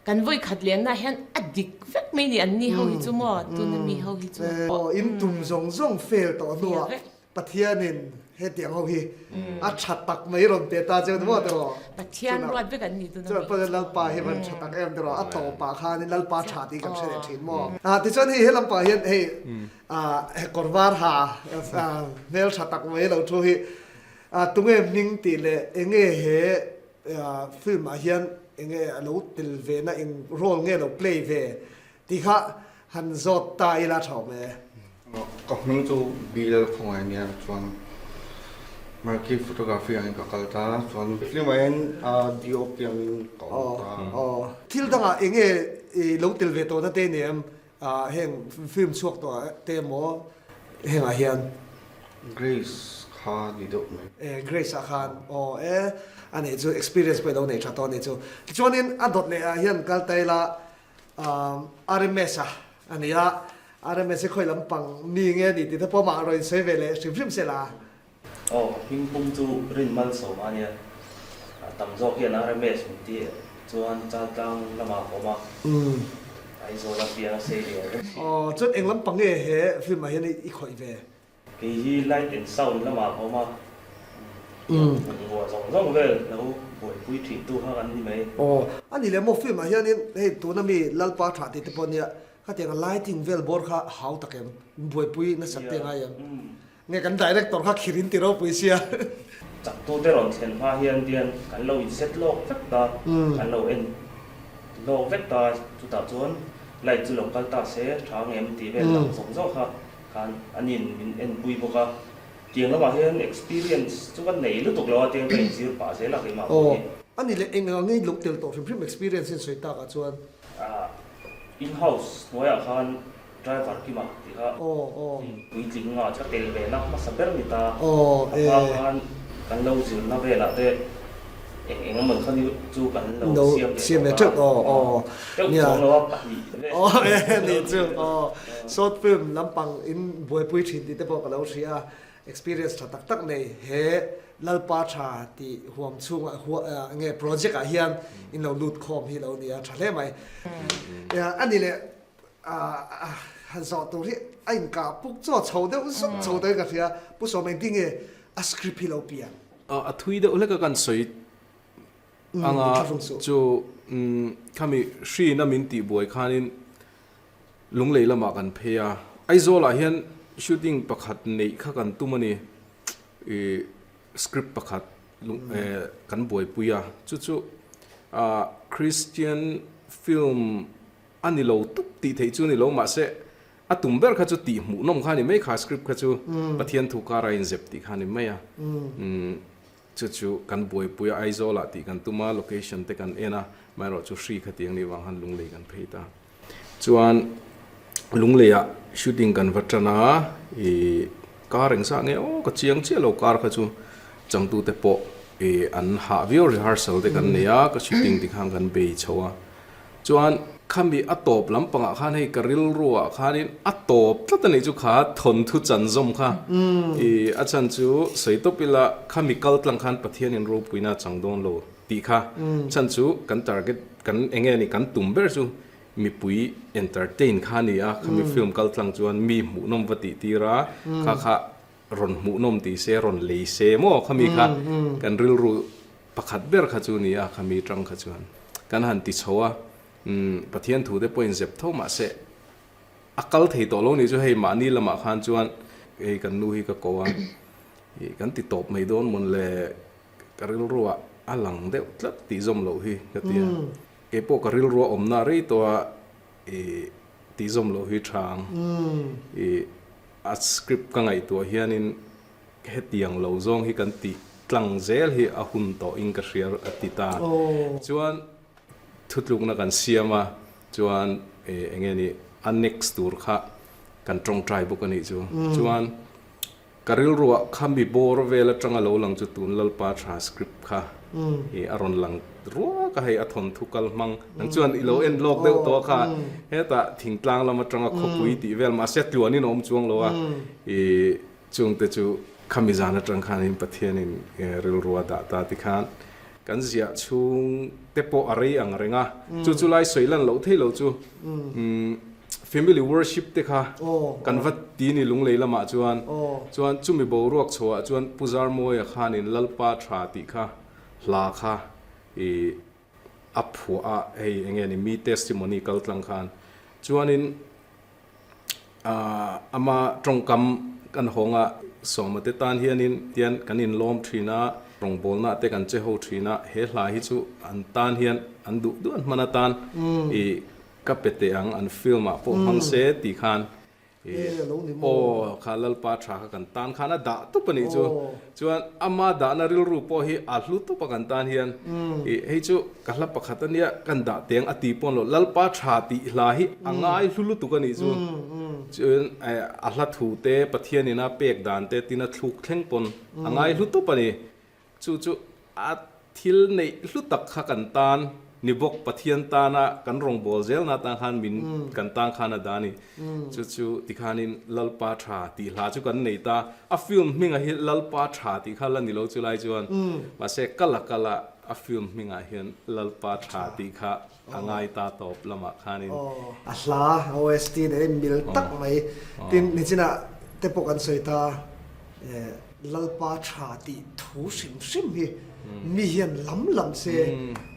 Kan vawi khat lenna hian a dik vek mai ni anni ho hi chu maw tuna mi ho hi chu. Aw in tum zawng zawng fail tawh hnuah Pathianin hetiang ho hi a tha tak mai rawn pe ta cheu maw tiraw. Pathian ruat vek an ni tuna mi. Chuan Pathian Lalpa hi van tha tak em tiraw a tawpah khanin Lalpa tha tih kan hre leh thin maw. Tichuan hei he lampah hian hei He kawr var ha hmel tha tak mai lo thu hi tunge hming tih leh enge he film ah hian enge a lo tel ve na eng role nge lo play ve tih kha han zawt ta ila tha awm e. Ka hming chu Bill Khawngaih ania chuan Marquee Photography ah hian ka kal ta chuan film ah hian DOP angin ka awm ta. Thil dangah enge i lo tel ve tawhna te ni em? Heng film chhuak tawh te emaw hengah hian. Grace kha ni deuh mai. E Grace ah khan aw e a nih chu experience pawh i lo nei tha tawh a nih chu. Tichuanin a dawt leh ah hian kal ta ila RMS a a ni a, RMS hi khawi lampang mi nge a ni tih te pawh amah rawn insawi ve leh hrim hrim sela. Aw, ka hming pum chu Rin Malsawma a nia. Tam zawk hian RMS min ti chuan Chaltlang lamah ka awm a, Aizawl a piang a sei lian vek. Aw, chuan eng lampang nge he film ah hian i khawih ve? Kei hi light and sound lamah ka awm a, tiang bungrua zawng zawng vel lo buaipui thin tu kha kan ni mai. Aw, a ni leh maw film ah hianin hei tuna mi Lalpa tha tih te pawh nia, khatiang lighting vel bawr kha hau tak em? Buaipui nasat te ngai em? Nge kan director kha khir in ti ropui sia. Chaktu te rawn thlen hma hian dian kan lo in set lawk vek ta, kan lo en lawk vek ta, chutah chuan light chu lo kal ta se tha ang em tih vel dang zawng zawng kha khan anin min en pui bawk a. Tiang lamah hian experience chu ka nei lutuk lo a, tiang ka inzir pah zel a keimah pawh hi. Aw, ani leh eng ang ngei lo tel tawh hrim hrim experience in sawi takah chuan. In house hnuaiah khan Driver Kima tih kha puitling nga ka tel ve na hmasa ber ni ta. A hma khan kan lo zirna velah te eng eng emaw kha chu kan lo siam ve tawh a. Teuh chuang lo a pahnih vel. Short film lampang in buaipui thin tih te pawh ka lo hria a, experience tha tak tak nei he. Lalpa tha tih huam chhungah huah nge project ah hian in lo lut khawm hi lo nia tha hle mai. A ni leh han zawh tur hi a inkah puk chaw chho deuh zuk chho deuhin ka hria. Pu Sawm engtin nge a script hi lo pian? A thui deuh hlek a kan sawi anga chu khami hriin a min tihbuai khanin Lunglei lamah kan phei a, Aizawlah hian shooting pakhat neih kha kan tum a ni. Ih script pakhat kan buaipui a, chu chu Christian film a ni lo tup tih theih chu a ni lo mahse a tum ber kha chu tih hmuhnawm kha a ni mai kha script kha chu Pathian thu kara inzep tih kha a ni mai a. Chu chu kan buaipui a Aizawlah tih kan tum a, location te kan en a, amaherawhchu hri kha tiang nih vang khan Lunglei kan phei ta. Chuan Lungleiah shooting kan va tan a, ih car engzah nge aw ka chiang chiah lo car kha chu changtute pawh ih an hah viau rehearsal te kan nei a, ka shooting tikhan kan bei chho a. Chuan khami a tawp lampangah khan hei ka rilruah khanin a tawp tlat a nih chu kha thawnthu chanzawm kha ih a chhan chu sawi tawp ila khami kal tlang khan Pathianin ropuina a chang dawn lo tih kha chhan chu kan target kan eng nge ni kan tum ber chu mipui entertain kha a ni a khami film kal tlang chuan mi hmuhnawm va tih tir a kha kha rawn hmuhnawm tih se rawn lei se maw khami kha kan rilru Pakhat ber kha chu ni a, khami tang kha chuan kan han ti chho a, umm Pathian thu te pawhin zep tho mah se a kal thei tawh lo ni chu hei mahni lamah khan chuan hei kan nu hi ka ko a, ih kan ti tawp mai dawn mawn le ka rilruah a lang deuh tlat tih zawm loh hi ka ti a, keipawh ka rilrua awmna rei tawh a ih tih zawm loh hi tha ang, ih a script ka ngaihtuah hianin Hetiang lo zawng hi kan tih tlang zel hi a hun tawh in ka hria a ti ta. Chuan thutlukna kan siam a, chuan eng nge ni a next tur kha kan tawngtai bawk a nih chu. Chuan ka rilruah khami bawr vel atanga lo lang chu tun Lalpa tha script kha i a rawn lang ruak a, hei a thawnthu kal hmang nang chuan i lo en lawk deuh tawh a kha hetah thingtlang lam atanga khawpui tih vel mahse tluanin a awm chuang lo a i Chungte chu khami zan atang khanin Pathianin rilru a dah ta tikhan kan ziah chhung te pawh a rei ang reng a, chu chu lai sawi lan loh thei lo chu family worship te kha kan va ti ni Lunglei lamah chuan chuan chumi boruak chhoah chuan Pu Zarmawia khanin Lalpa tha tih kha hla kha i a phuah a, hei enge ni mi testimony kal tlang khan chuanin Ama tawngkam kan hawng a, Sawma te tan hianin tian kan inlawm thin a, rawngbawlna te kan che ho thin a, he hla hi chu an tan hian an duh duh an hman atan i ka pe teh ang, an film ah pawh hmang se tih khan i aw kha Lalpa tha kha kan tan khan a dah tawp a nih chu. Chuan ama dahna rilru pawh hi a hlu tawp a kan tan hian i hei chu ka hla pakhat a nia kan dah teng a ti pawn lo Lalpa tha tih hla hi a ngai hlu lutuk a nih chu chuan a hla thu te Pathian ina pek dan te tin a thluk thleng pawn a ngai hlu tawp a ni chu chu a Thil neih hlu tak kha kan tan ni bawk, Pathian tana kan rawngbâwl zelna atan khan min kan tan khan a dah a ni. Chu chu tikhanin Lalpa Tha tih hla chu kan nei ta. A film hmingah hi Lalpa Tha tih kha la ni lo chulai chuan mahse kala kala a film hmingah hian Lalpa Tha tih kha a ngai ta tawp lamah khanin. A hla OST nen mil tak mai. Tin, nichinah te pawh kan sawi ta. Lalpa tha tih thu hrim hrim hi mi hian lam lam se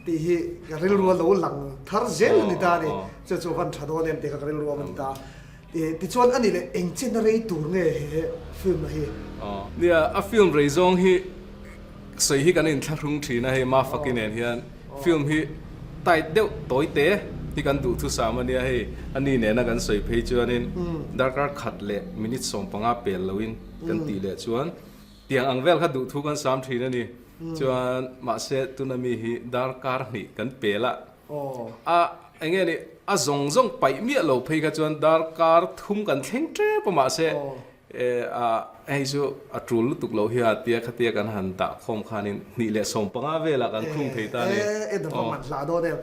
tih hi ka rilru a lo lang thar zel a ni ta a ni. Chu chu van tha dawn em tih kha ka rilru a awm ta. Tichuan a ni leh eng chen a rei tur nge he film hi? Nia, a film rei zawng hi sawi hi kan inthlahrung thin a hei Mafaki nen hian film hi tight deuh tawi te hi kan duhthusam a nia hei a ni nena kan sawi phei chuanin darkar khat leh minute 15 pel loin Kan tih leh chuan tiang ang vel kha duhthu kan sam thin a ni. Chuan mahse tuna mi hi darkar hnih kan pel a, a eng nge ni a zawng zawng paih miah lo phei kha chuan darkar thum kan thleng tep a mahse a hei chu a tul lutuk loh hi a tia khatia kan han dah khawm khanin hnih leh 15 velah kan khung thei ta a ni. E dawm a man hlah dawn em.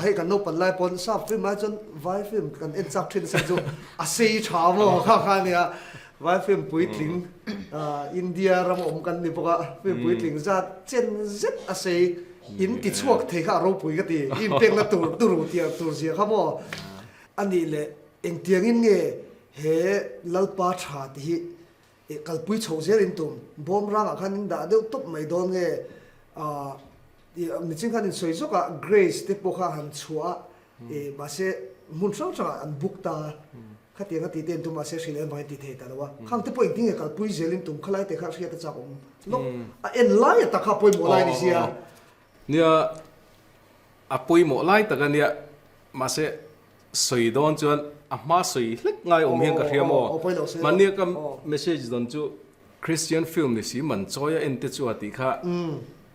Hei kan naupang lai pawn sap film ai chuan vai film kan en chak thin sa chu a sei tha maw kha kha nia. Vai film puitling India ram awm kan ni bawk a, film puitling zat chen zet a sei in ti chhuak thei kha a ropui ka ti. I inpekna tur turu tiang tur zia kha maw a nih leh engtiangin nge he Lalpa tha ti hi kalpui chho zel in tum. Bawm rangah khan in dah deuh tawp mai dawn nge nichin khan in sawi zawk a Grace te pawh kha han chhuah a mahse hmun hrang hrangah an book ta a. Khatiang a tih te in tum mahse hrilh en vangin ti thei ta lo a. Khang te pawh engtin nge kalpui zel in tum khalai te kha hriat a chak awm lawk. A en lai a tak kha a pawimawh lai a ni sia. Nia, a pawimawh lai tak a nia. Mahse sawi dawn chuan a hma sawi hlek ngai awm hian ka hria maw? Mahnia ka message dawn chu Christian film ni si man chawi a en te chu a tih kha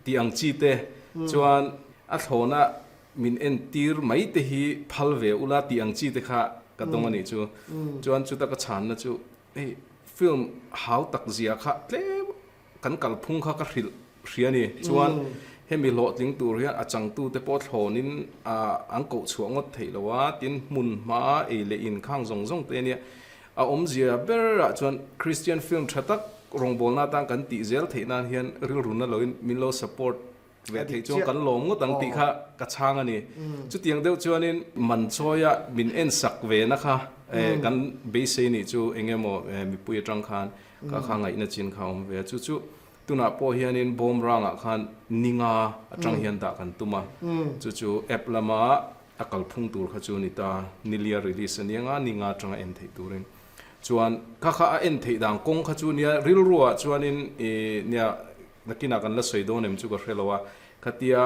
tih ang chi te chuan a thlawna Min entir mai te hi phal ve ula tih ang chi te kha ka dawng a nih chu. Chuan chuta ka chhanna chu hei film hau tak zia kha tlem kan kalphung kha ka hrilh hria a ni. Chuan hemi hlawhtling tur hian a changtu te pawh thlawnin an koh chhuah ngawt theih lo a, tin hmun hma ei leh in khang zawng zawng te ania. A awmzia berah chuan Christian film tha tak rawngbawlna atan kan tih zel theih nan hian rilru na loin min lo support Ve theih chuan kan lawm ngawt ang tih kha ka chhang a ni. Chutiang deuh chuanin man chawia min en sak ve na kha kan beisei nih chu eng emaw mipui atang khan ka kha ngaihna chin kha a awm ve a. Chu chu tunah pawh hianin bawm rangah khan ninga atang hian dah kan tum a. Chu chu app lama a kalphung tur kha chu a ni ta. Nilia release a nia nga ninga atanga en theih turin. Chuan kha kha a en theih dan kawng kha chu nia rilruah chuanin nia Nakinah kan la sawi dawn em chu ka hre lo a, khatia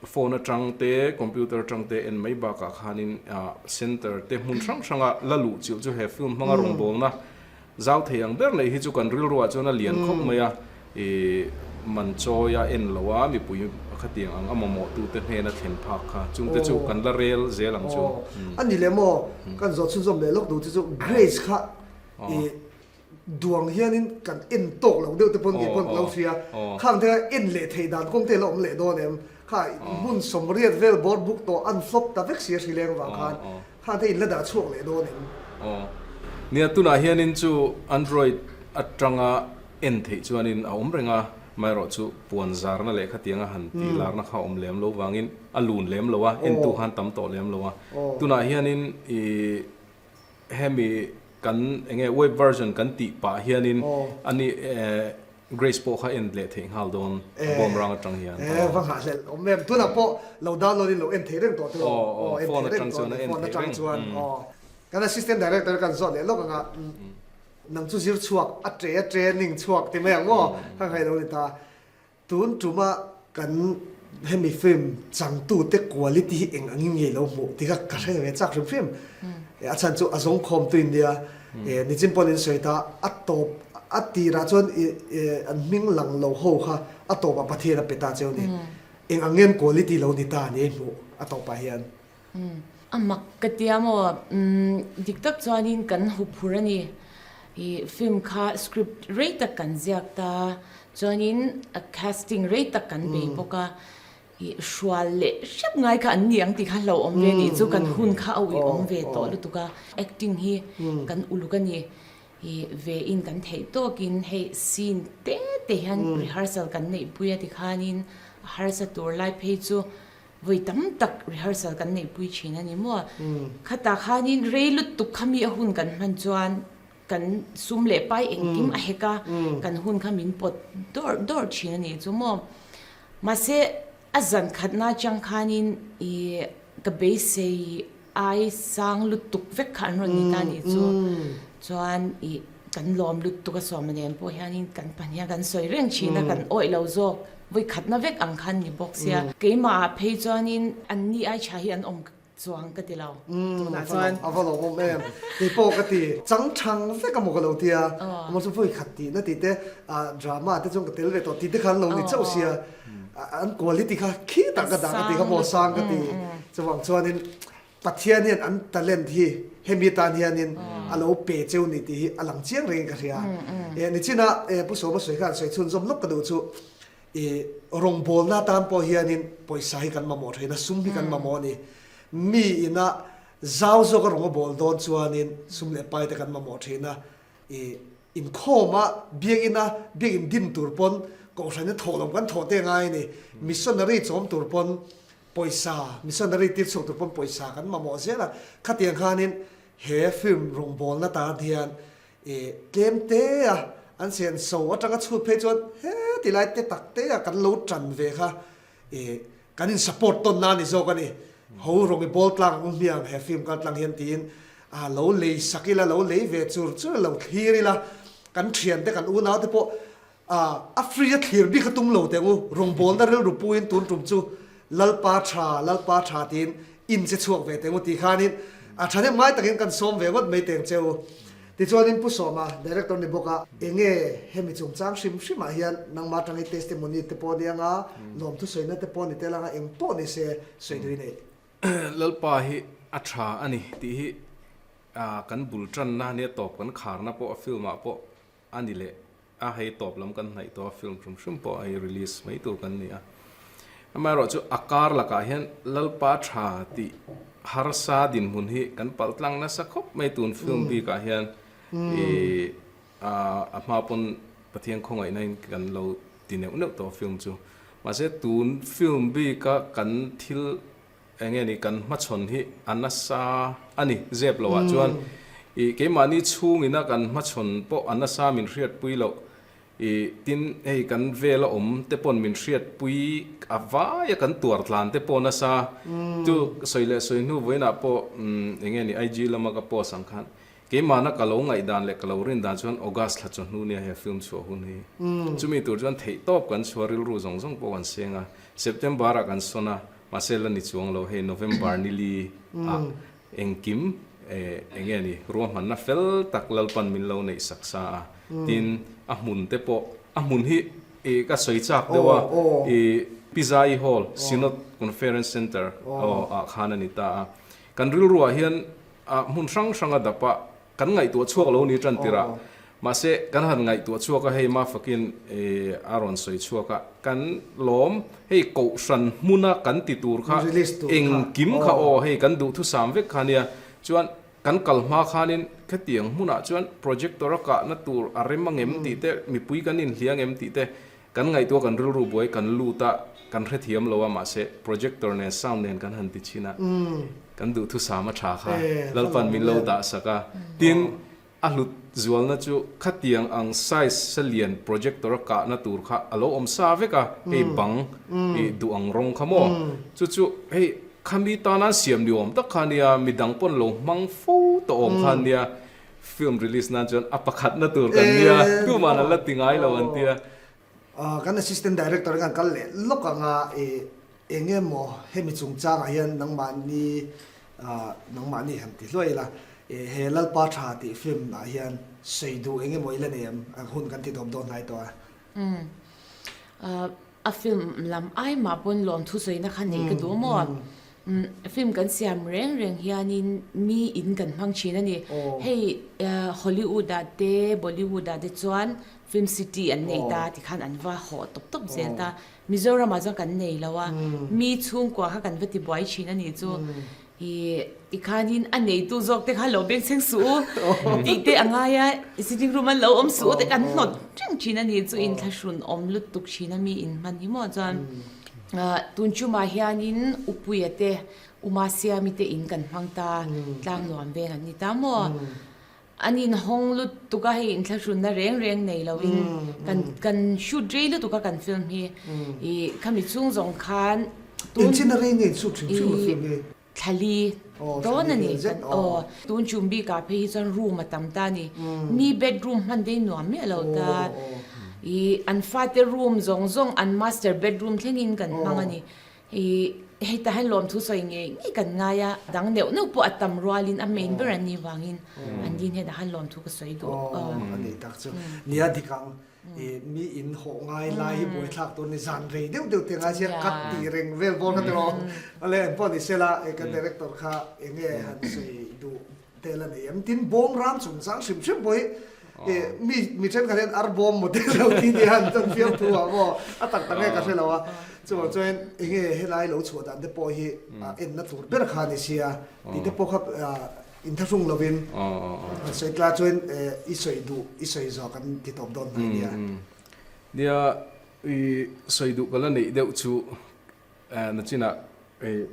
phone atang te, computer atang te en mai bakah khanin center te hmun hrang hranga la luh chilh chu he film hmanga rawngbawlna zau thei ang ber nei hi chu kan rilruah chuan a lian khawp mai a, ih man chawi a en lo a mipui khatiang ang a mamawhtute hnena thlen phak kha chungte chu kan la rel zel ang chu. A ni leh maw, kan zawh chhunzawm leh lawk duh chu chu Grace kha ih Duang hianin kan en tawk lo deuh te pawn kei pawn ka lo hria. Khang te kha en leh theih dan kawng te la awm leh dawn em? Kha hmun sawmriat vel board book tawh an flop ta vek si a hrileng vang khan khang te in la dah chhuak leh dawn em? Aw. Nia tunah hianin chu Android atanga en theih chuanin a awm reng a, amaherawh chu puan zarna leh khatianga han tih larna kha a awm lem lo vangin a lun lem lo a, entu khan tam tawh lem lo a. Tunah hianin ih Hemi kan enge web version kan tih pah hianin ani Grace pawh kha en leh theih nghal dawn a bawm rang atang hian. E va nghah hlelh awm em tunah pawh lo download in lo en thei reng tawh te aw en thei reng tawh phone atang chuan aw kan assistant director kan zawt leh lawk anga nang chu zir chhuak a tre a training chhuak ti mai ang maw kha nghei lo ni ta. Tun tuma kan hemi film changtute quality hi eng angin nge lo hmuh tih kha ka hre ve chak hrim hrim. A chhan chu a zawng khawm tu in nia. Nichin pawn in sawi ta a tawp a tirah chuan an hming lang lo ho kha a tawpah Pathian a pe ta cheu ni. Eng angin quality lo ni ta ni hmuh a tawpah hian. A mak ka tia maw? Dik tak chuanin kan huphur a ni. I film kha script rei tak kan ziak ta, chuanin a casting rei tak kan bei bawk a. I hrual leh hrep ngai kha an ni ang tih kha hlauhawm ve nih chu kan hun kha a uiawm ve tawh lutuk a. Acting hi kan uluk a ni. I ve in kan theih tawkin hei scene te te hian rehearsal kan neihpui a tikhanin a harsa tur lai phei chu Vawi tam tak rehearsal kan neihpui thin a ni maw? Khatah khanin rei lutuk kha mi a hun kan hman chuan kan sum leh pai engkim a hek a, kan hun kha min pawt dawrh dawrh thin a nih chu maw? Mahse a zan khatna atang khanin ih ka beisei ai sang lutuk vek kha an rawn ni ta nih chu. Chuan ih kan lawm lutuk a sawma nen pawh hianin kan pahnih a kan sawi reng thin a, kan awih lo zawk vawi khatna vek ang khan ni bawk sia. Keimahah phei chuanin an ni ai tha hi an awm chuang ka ti lo tunah chuan. A va lawmawm em. Kei pawh ka ti chang thang vek a maw ka lo tia. Amaw chu vawi khat tihna tih te drama te chuan ka tel ve tawh tih te kha an lo ni chauh sia. An quality kha khi tak ka dah ka ti kha maw sang ka ti. Chuvang chuanin Pathian hian an talent hi hemi atan hianin a lo pe cheu ni tih hi a lang chiang rengin ka hria. Nichina Pu Sawma sawi khan sawi chhunzawm lawk ka duh chu i rawngbawlna atan pawh hianin pawisa hi kan mamawh thin a, sum hi kan mamawh a ni. Mi ina zau zawka rawng a bawl dawn chuanin sum leh pai te kan mamawh thin a. I. Inkhawma biakina biakin din tur pawn kohhran in thawh lo kan thawh te ngai a ni. Missionary chawm tur pawn pawisa, missionary tir chhuak tur pawn pawisa kan mamawh zel a. Khatiang khanin he film rawngbawlna tan hian ih tlem te a an senso atanga chhut phei chuan he tilai te tak te a kan lo tan ve kha ih kan in support tawn na a ni zawk a ni. Ho rawng i bawl tlang ang hmiang he film kal tlang hian tiin a lo lei sak ila, lo lei ve chur chur ila, lo thlir ila, kan thian te kan unau te pawh a free a thlir bik a tum lo teh u, rawngbawlna rilru puin tun tum chu Lalpa tha, Lalpa tha tiin in che chhuak ve teh u tih khanin a thahnem ngai takin kan sawm ve ngawt mai teng che u. Tichuanin Pu Sawma, Director ni bawk a, enge hemi chungchang hrim hrimah hian nangmah atangin testimony te pawh ni anga, lawmthu sawina te pawh ni tel anga eng pawh ni se sawi duh i nei. Lalpa hi a tha a ni tih hi kan bul tanna a nia tawp kan kharna pawh a film ah pawh a ni leh a, hei tawp lam kan hnaih tawh a film hrim hrim pawh hei release mai tur kan ni a. Amaherawh chu a kar lakah hian Lalpa tha tih harsa dinhmun hi kan palh tlang nasa khawp mai tun film bikah hian ih a hma pawn Pathian khawngaihna in kan lo ti neuh neuh tawh film chu. Mahse tun film bika kan thil Eng nge ni kan hmachhawn hi a nasa a ni zep lo ah chuan ih keimahni chhungina kan hmachhawn pawh a nasa min hriatpui loh ih tin hei kan vela awm te pawn min hriatpui a vaia kan tuar tlan te pawh nasa chu sawi leh sawi hnu vawiinah pawh eng nge ni IG lama ka post ang khan Keimahna ka lo ngaihdan leh ka lo rin dan chuan August thla chawhnu nia he film chhuah hun hi. Chumi tur chuan theihtawp kan chhuah rilru zawng zawng pawh kan seng a, September ah kan sawn a, mahse la ni chuang lo hei November ni li ah engkim eng nge ni ruahmanna fel tak Lalpan min lo neih sak sa a, tin a hmun te pawh a hmun hi ka sawi chak deuh a, ih Pizai Hall Synod Conference Centre ah khan a ni ta a, kan rilru ah hian A hmun hrang hrang a dap a, kan ngaihtuah chhuak lo ni tan tirh a, mahse kan han ngaihtuah chhuak a hei Mafakin a rawn sawi chhuak a, kan lawm hei kohhran hmuna kan ti tur kha engkim kha aw hei kan duhthusam vek kha nia, chuan kan kal hma khanin khatiang hmunah chuan projector a kahna tur a rem angem tih te mipui kan inhliang em tih te Kan ngaihtuah kan rilru buai kan lut a, kan hrethiam lo a mahse projector nen sound nen kan han ti chhin a, kan duhthusam a tha kha Lalpan min lo dah sak a, tin a hlut zualna chu khatiang ang size sa lian projector a kahna tur kha a lo awm sa vek a, hei bang i duh ang rawng kha maw chu chu hei khami tana siam ni awm tak kha nia midang pawn lo hmang fo tawh awm kha nia Film release nan chuan a pakhatna tur kan nia, tuman an la ti ngai lo an tia. Kan assistant director kan kal leh lawk anga i eng emaw hemi chungchangah hian nangmahni nangmahni han ti hluai ila he Lalpa Tha tih film ah hian sawi duh eng emaw ila nei em hun kan ti tawp dawn hnai tawh a. A film lam ai mah pawn lawmthu sawina kha neih ka duh maw? Film kan siam reng reng hianin mi in kan hmang thin a ni. Hei Hollywood ah te Bollywood ah te chuan film city an nei ta tikhan an va hawh tawp tawp zel ta. Mizoram ah chuan kan nei lo a, mi chhungkua kha kan va ti buai thin a nih chu. Ih, tikhanin a neitu zawk te kha lo bengchheng suh u tih te a ngai a, sitting room a lo awm suh u te kan hnawt reng thin a ni chu inthlahrun awm lutuk thin a mi inhman hi maw chuan tun chumah hianin Upuia te Uma Siami te in kan hmang ta tlang nuam veng an ni ta maw. An inhawng lutuk a, hei inthlahrunna reng reng nei loin kan kan shoot rei lutuk a kan film hi. Ih khami chhung zawng khan tun Engchina rei nge in shoot hrim hrim a film hi? Thlali dawn a ni kan aw. Tun chum bikah phei hi chuan room a tam ta a ni. Mi bedroom hman te hi nuam miah lo ta. Ih an fate room zawng zawng an master bedroom thlengin kan hmang a ni. I hei tah hian lawmthu sawi ngei ngei kan ngai a, dang neuh neuh pawh a tam rualin a main ber an nih vangin an din hnenah khan lawmthu ka sawi duh. Aw a nih tak chu. Nia dik ang, i mi in hawh ngai lai hi buaithlak tur ni zan rei deuh deuh te ngai sia cut tih reng vel bawk a tiraw. Awle engpawh ni sela kan director kha enge han sawi duh Tel a nei em? Tin, bawm ram chungchang hrim hrim pawh hi mi mi thenkhat hian ar bawm maw tel lo ti nia an chuan fiamthu ah maw a tak tak nge ka hre lo a. Chuvang chuan enge helai lo chhuah dan te pawh hi enna tur ber kha a ni sia tih te pawh kha Inthlahrung lovin han sawi tla chuan i sawi duh i sawi zawh kan ti tawp dawn hnai nia. Nia i sawi duh ka la neih deuh chu nachinah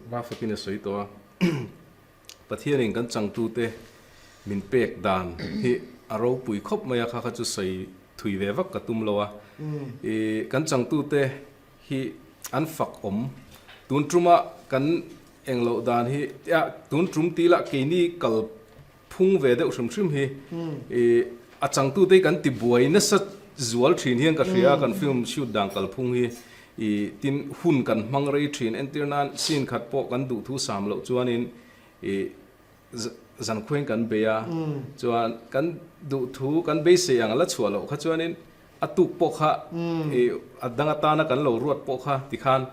hma fakin a sawi tawh a, Pathianin kan changtute min pek dan hi a ropui khawp mai a, kha kha chu sawi thui ve vak ka tum lo a, i kan changtute hi an fak awm tun tuma kan Eng loh dan hi tia tun tum ti lah keini kal phung ve deuh hrim hrim hi i a changtute hi kan ti buai nasa zual thin hian ka hria kan film shoot dan kal phung hi i tin hun kan hmang rei thin entir nan scene khat pawh kan duh thu sam loh chuanin i zankhuain kan bei a chuan kan duh thu kan beisei ang la chhuah loh kha chuanin a tuk pawh kha i a dang atana kan lo ruat pawh kha tikhan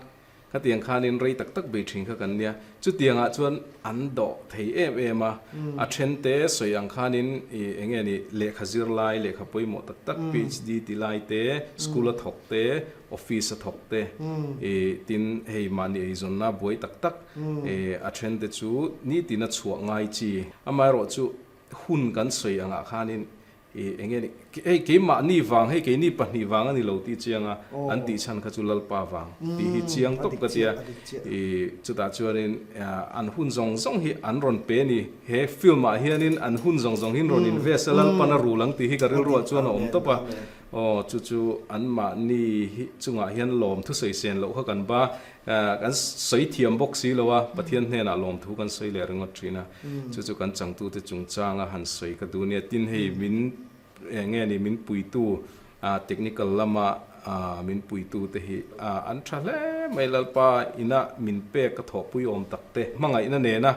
Khatiang khanin rei tak tak bei thin kha kan nia. Chutiangah chuan an dawh thei em em a. A thente sawi ang khanin i eng nge ni lehkha zir lai, lehkha pawimawh tak tak PhD ti lai te, school a thawk te, office a thawk te i tin hei mahni eizawnna buai tak tak i a thente chu nitin a chhuah ngai chi. Amaherawhchu hun kan sawi angah khanin I eng nge ni, hei keimahni vang, hei keini pahnih vang a ni lo tih chiang a, an tih chhan kha chu Lalpa vang tih hi chiang tawp ka tia. I chutah chuanin an hun zawng zawng hi an rawn pe a ni. He film ah hianin an hun zawng zawng hi an rawn invest a, Lalpan a rul ang tih hi ka rilruah chuan a awm tawp a. Aw chu chu anmahni hi chungah hian lawm thusawi sen loh kha kan ba. Kan sawi thiam bawk si lo a, Pathian hnenah lawmthu kan sawi leh ringawt thin a, chu chu kan changtute chungchanga han sawi ka duh nia. Tin hei min eng nge ni min puitu technical lama min puitute hi an tha hle mai Lalpa ina min pek ka thawhpui awm tak te hmangaihna nena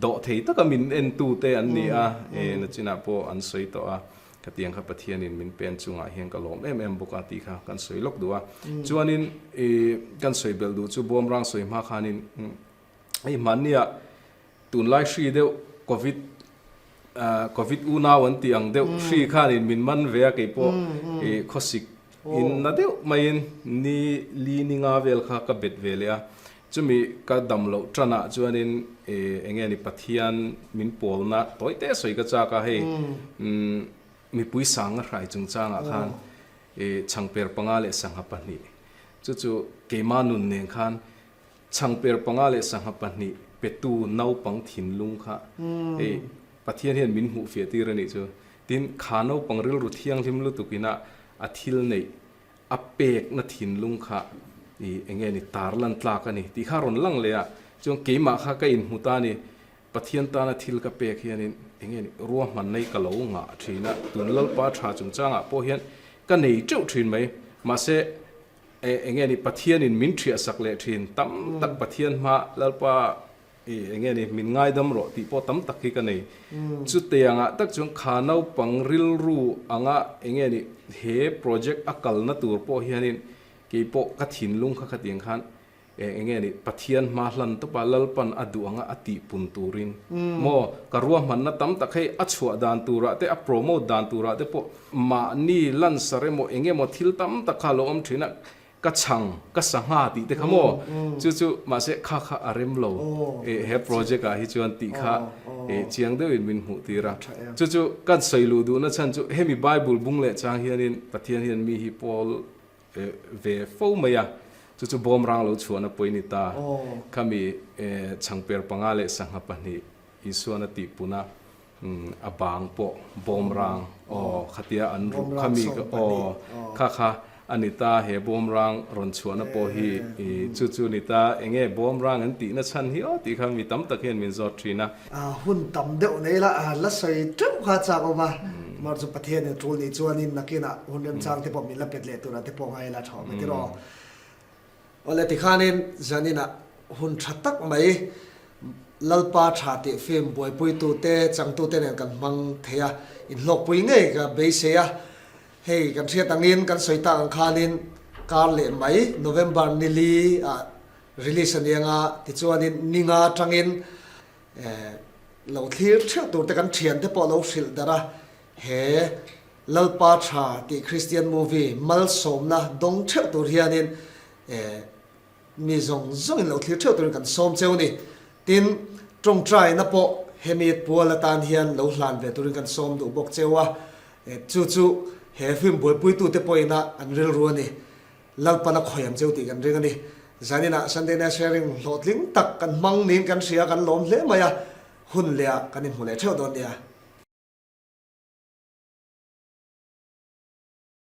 Dawh thei taka min entute an ni a, e, nachinah pawh an sawi tawh a, khatiang kha Pathianin min pen chungah hian ka lawm em em bawk a tih kha kan sawi lawk duh a. Chuanin, i, kan sawi belh duh chu bawmrang sawi hma khanin, hei hmanniah tunlai hri deuh Covid, Covid unau an tih ang deuh hri khanin min man ve a, kei pawh i khawsik in na deuh maiin ni li ni nga vel kha ka bet ve leh a, Chumi ka dam loh tanah chuanin eng nge ni Pathian min pawlna tawi te sawi ka chak a, hei mipui sanga hrai chungchangah khan chhangper panga leh sangha pahnih chu chu keima nun nen khan chhangper panga leh sangha pahnih petu naupang thinlung kha hei Pathian hian min hmuh fiah tir a nih chu. Tin, kha naupang rilru thianghlim lutuk ina a thil neih A pekna thinlung kha i eng nge ni tarlan tlak a ni tih kha a rawn lang leh a, chuan keimah kha ka inhmu ta a ni, Pathian tana thil ka pek hianin eng nge ni ruahmanna hi ka lo ngah thin a, tun Lalpa tha chungchangah pawh hian ka nei teuh thin mai, mahse eng nge ni Pathianin min thiahsak leh thin tam tak Pathian hma Lalpa I eng nge ni, min ngaidam rawh tih pawh tam tak hi ka nei. Chutiangah tak chuan kha naupang rilru anga eng nge ni, he project a kalna tur pawh hianin kei pawh ka thinlung kha khatiang khan eng nge ni, Pathian hma hlan tawpa Lalpan a duh anga a tihpun turin maw ka ruahmanna tam tak hei a chhuah dan turah te a promote dan turah te pawh mahni lansar emaw eng emaw thil tam tak kha a lo awm thin a, Ka chhang, ka sangha tih te kha maw? Chu chu mahse kha kha a rem lo he project ah hi chuan tih kha chiang deuhin min hmuh tir a. Chu chu kan sawi luh duhna chhan chu hemi Bible bung leh chang hianin Pathian hian mi hi pawl ve fo mai a, chu chu bawmrang lo chhuahna pawh i ni ta. Khami chhangper panga leh sangha pahnih Isuan a tihpun a. A bang pawh bawmrang aw khatia an ruh kha mi aw kha kha a ni ta he bawmrang rawn chhuahna pawh hi i chu chu ni ta enge bawmrang an tihna chhan hi aw tih kha mi tam tak hian min zawt thin a. Hun tam deuh nei la la sawi teuh kha chak awm a, mar chu Pathianin tul nih chuanin nakinah hun remchang te pawh min la pet leh turah te pawh ngai la tha awm e tiraw. Awle tikhanin zaninah hun tha tak mai Lalpa tha tih film buaipuitute changtute nen kan hmang thei a, inhlawkpui ngei ka beisei a. Hei kan hriat angin kan sawi tak ang khanin kar leh mai November nili ah release a ni anga tichuanin ninga atangin lo thlir theuh turte kan thiante pawh lo hrilh darh a, he Lalpa tha tih Kristian movie malsawmna dawng theuh tur hianin mi zawng zawngin lo thlir theuh turin kan sawm cheu ni. Tin, tawngtaina pawh Hemi pual atan hian lo hlan ve turin kan sawm duh bawk cheu a, chu chu he film buaipuitute pawhin a an rilru a ni. Lalpan a khawi ang cheu tih kan ring a ni. Zaninah Sunday Night Sharing hlawhtling tak kan hmang niin kan hria, kan lawm hle mai a, hun lehah kan inhmu leh theuh dawn nia.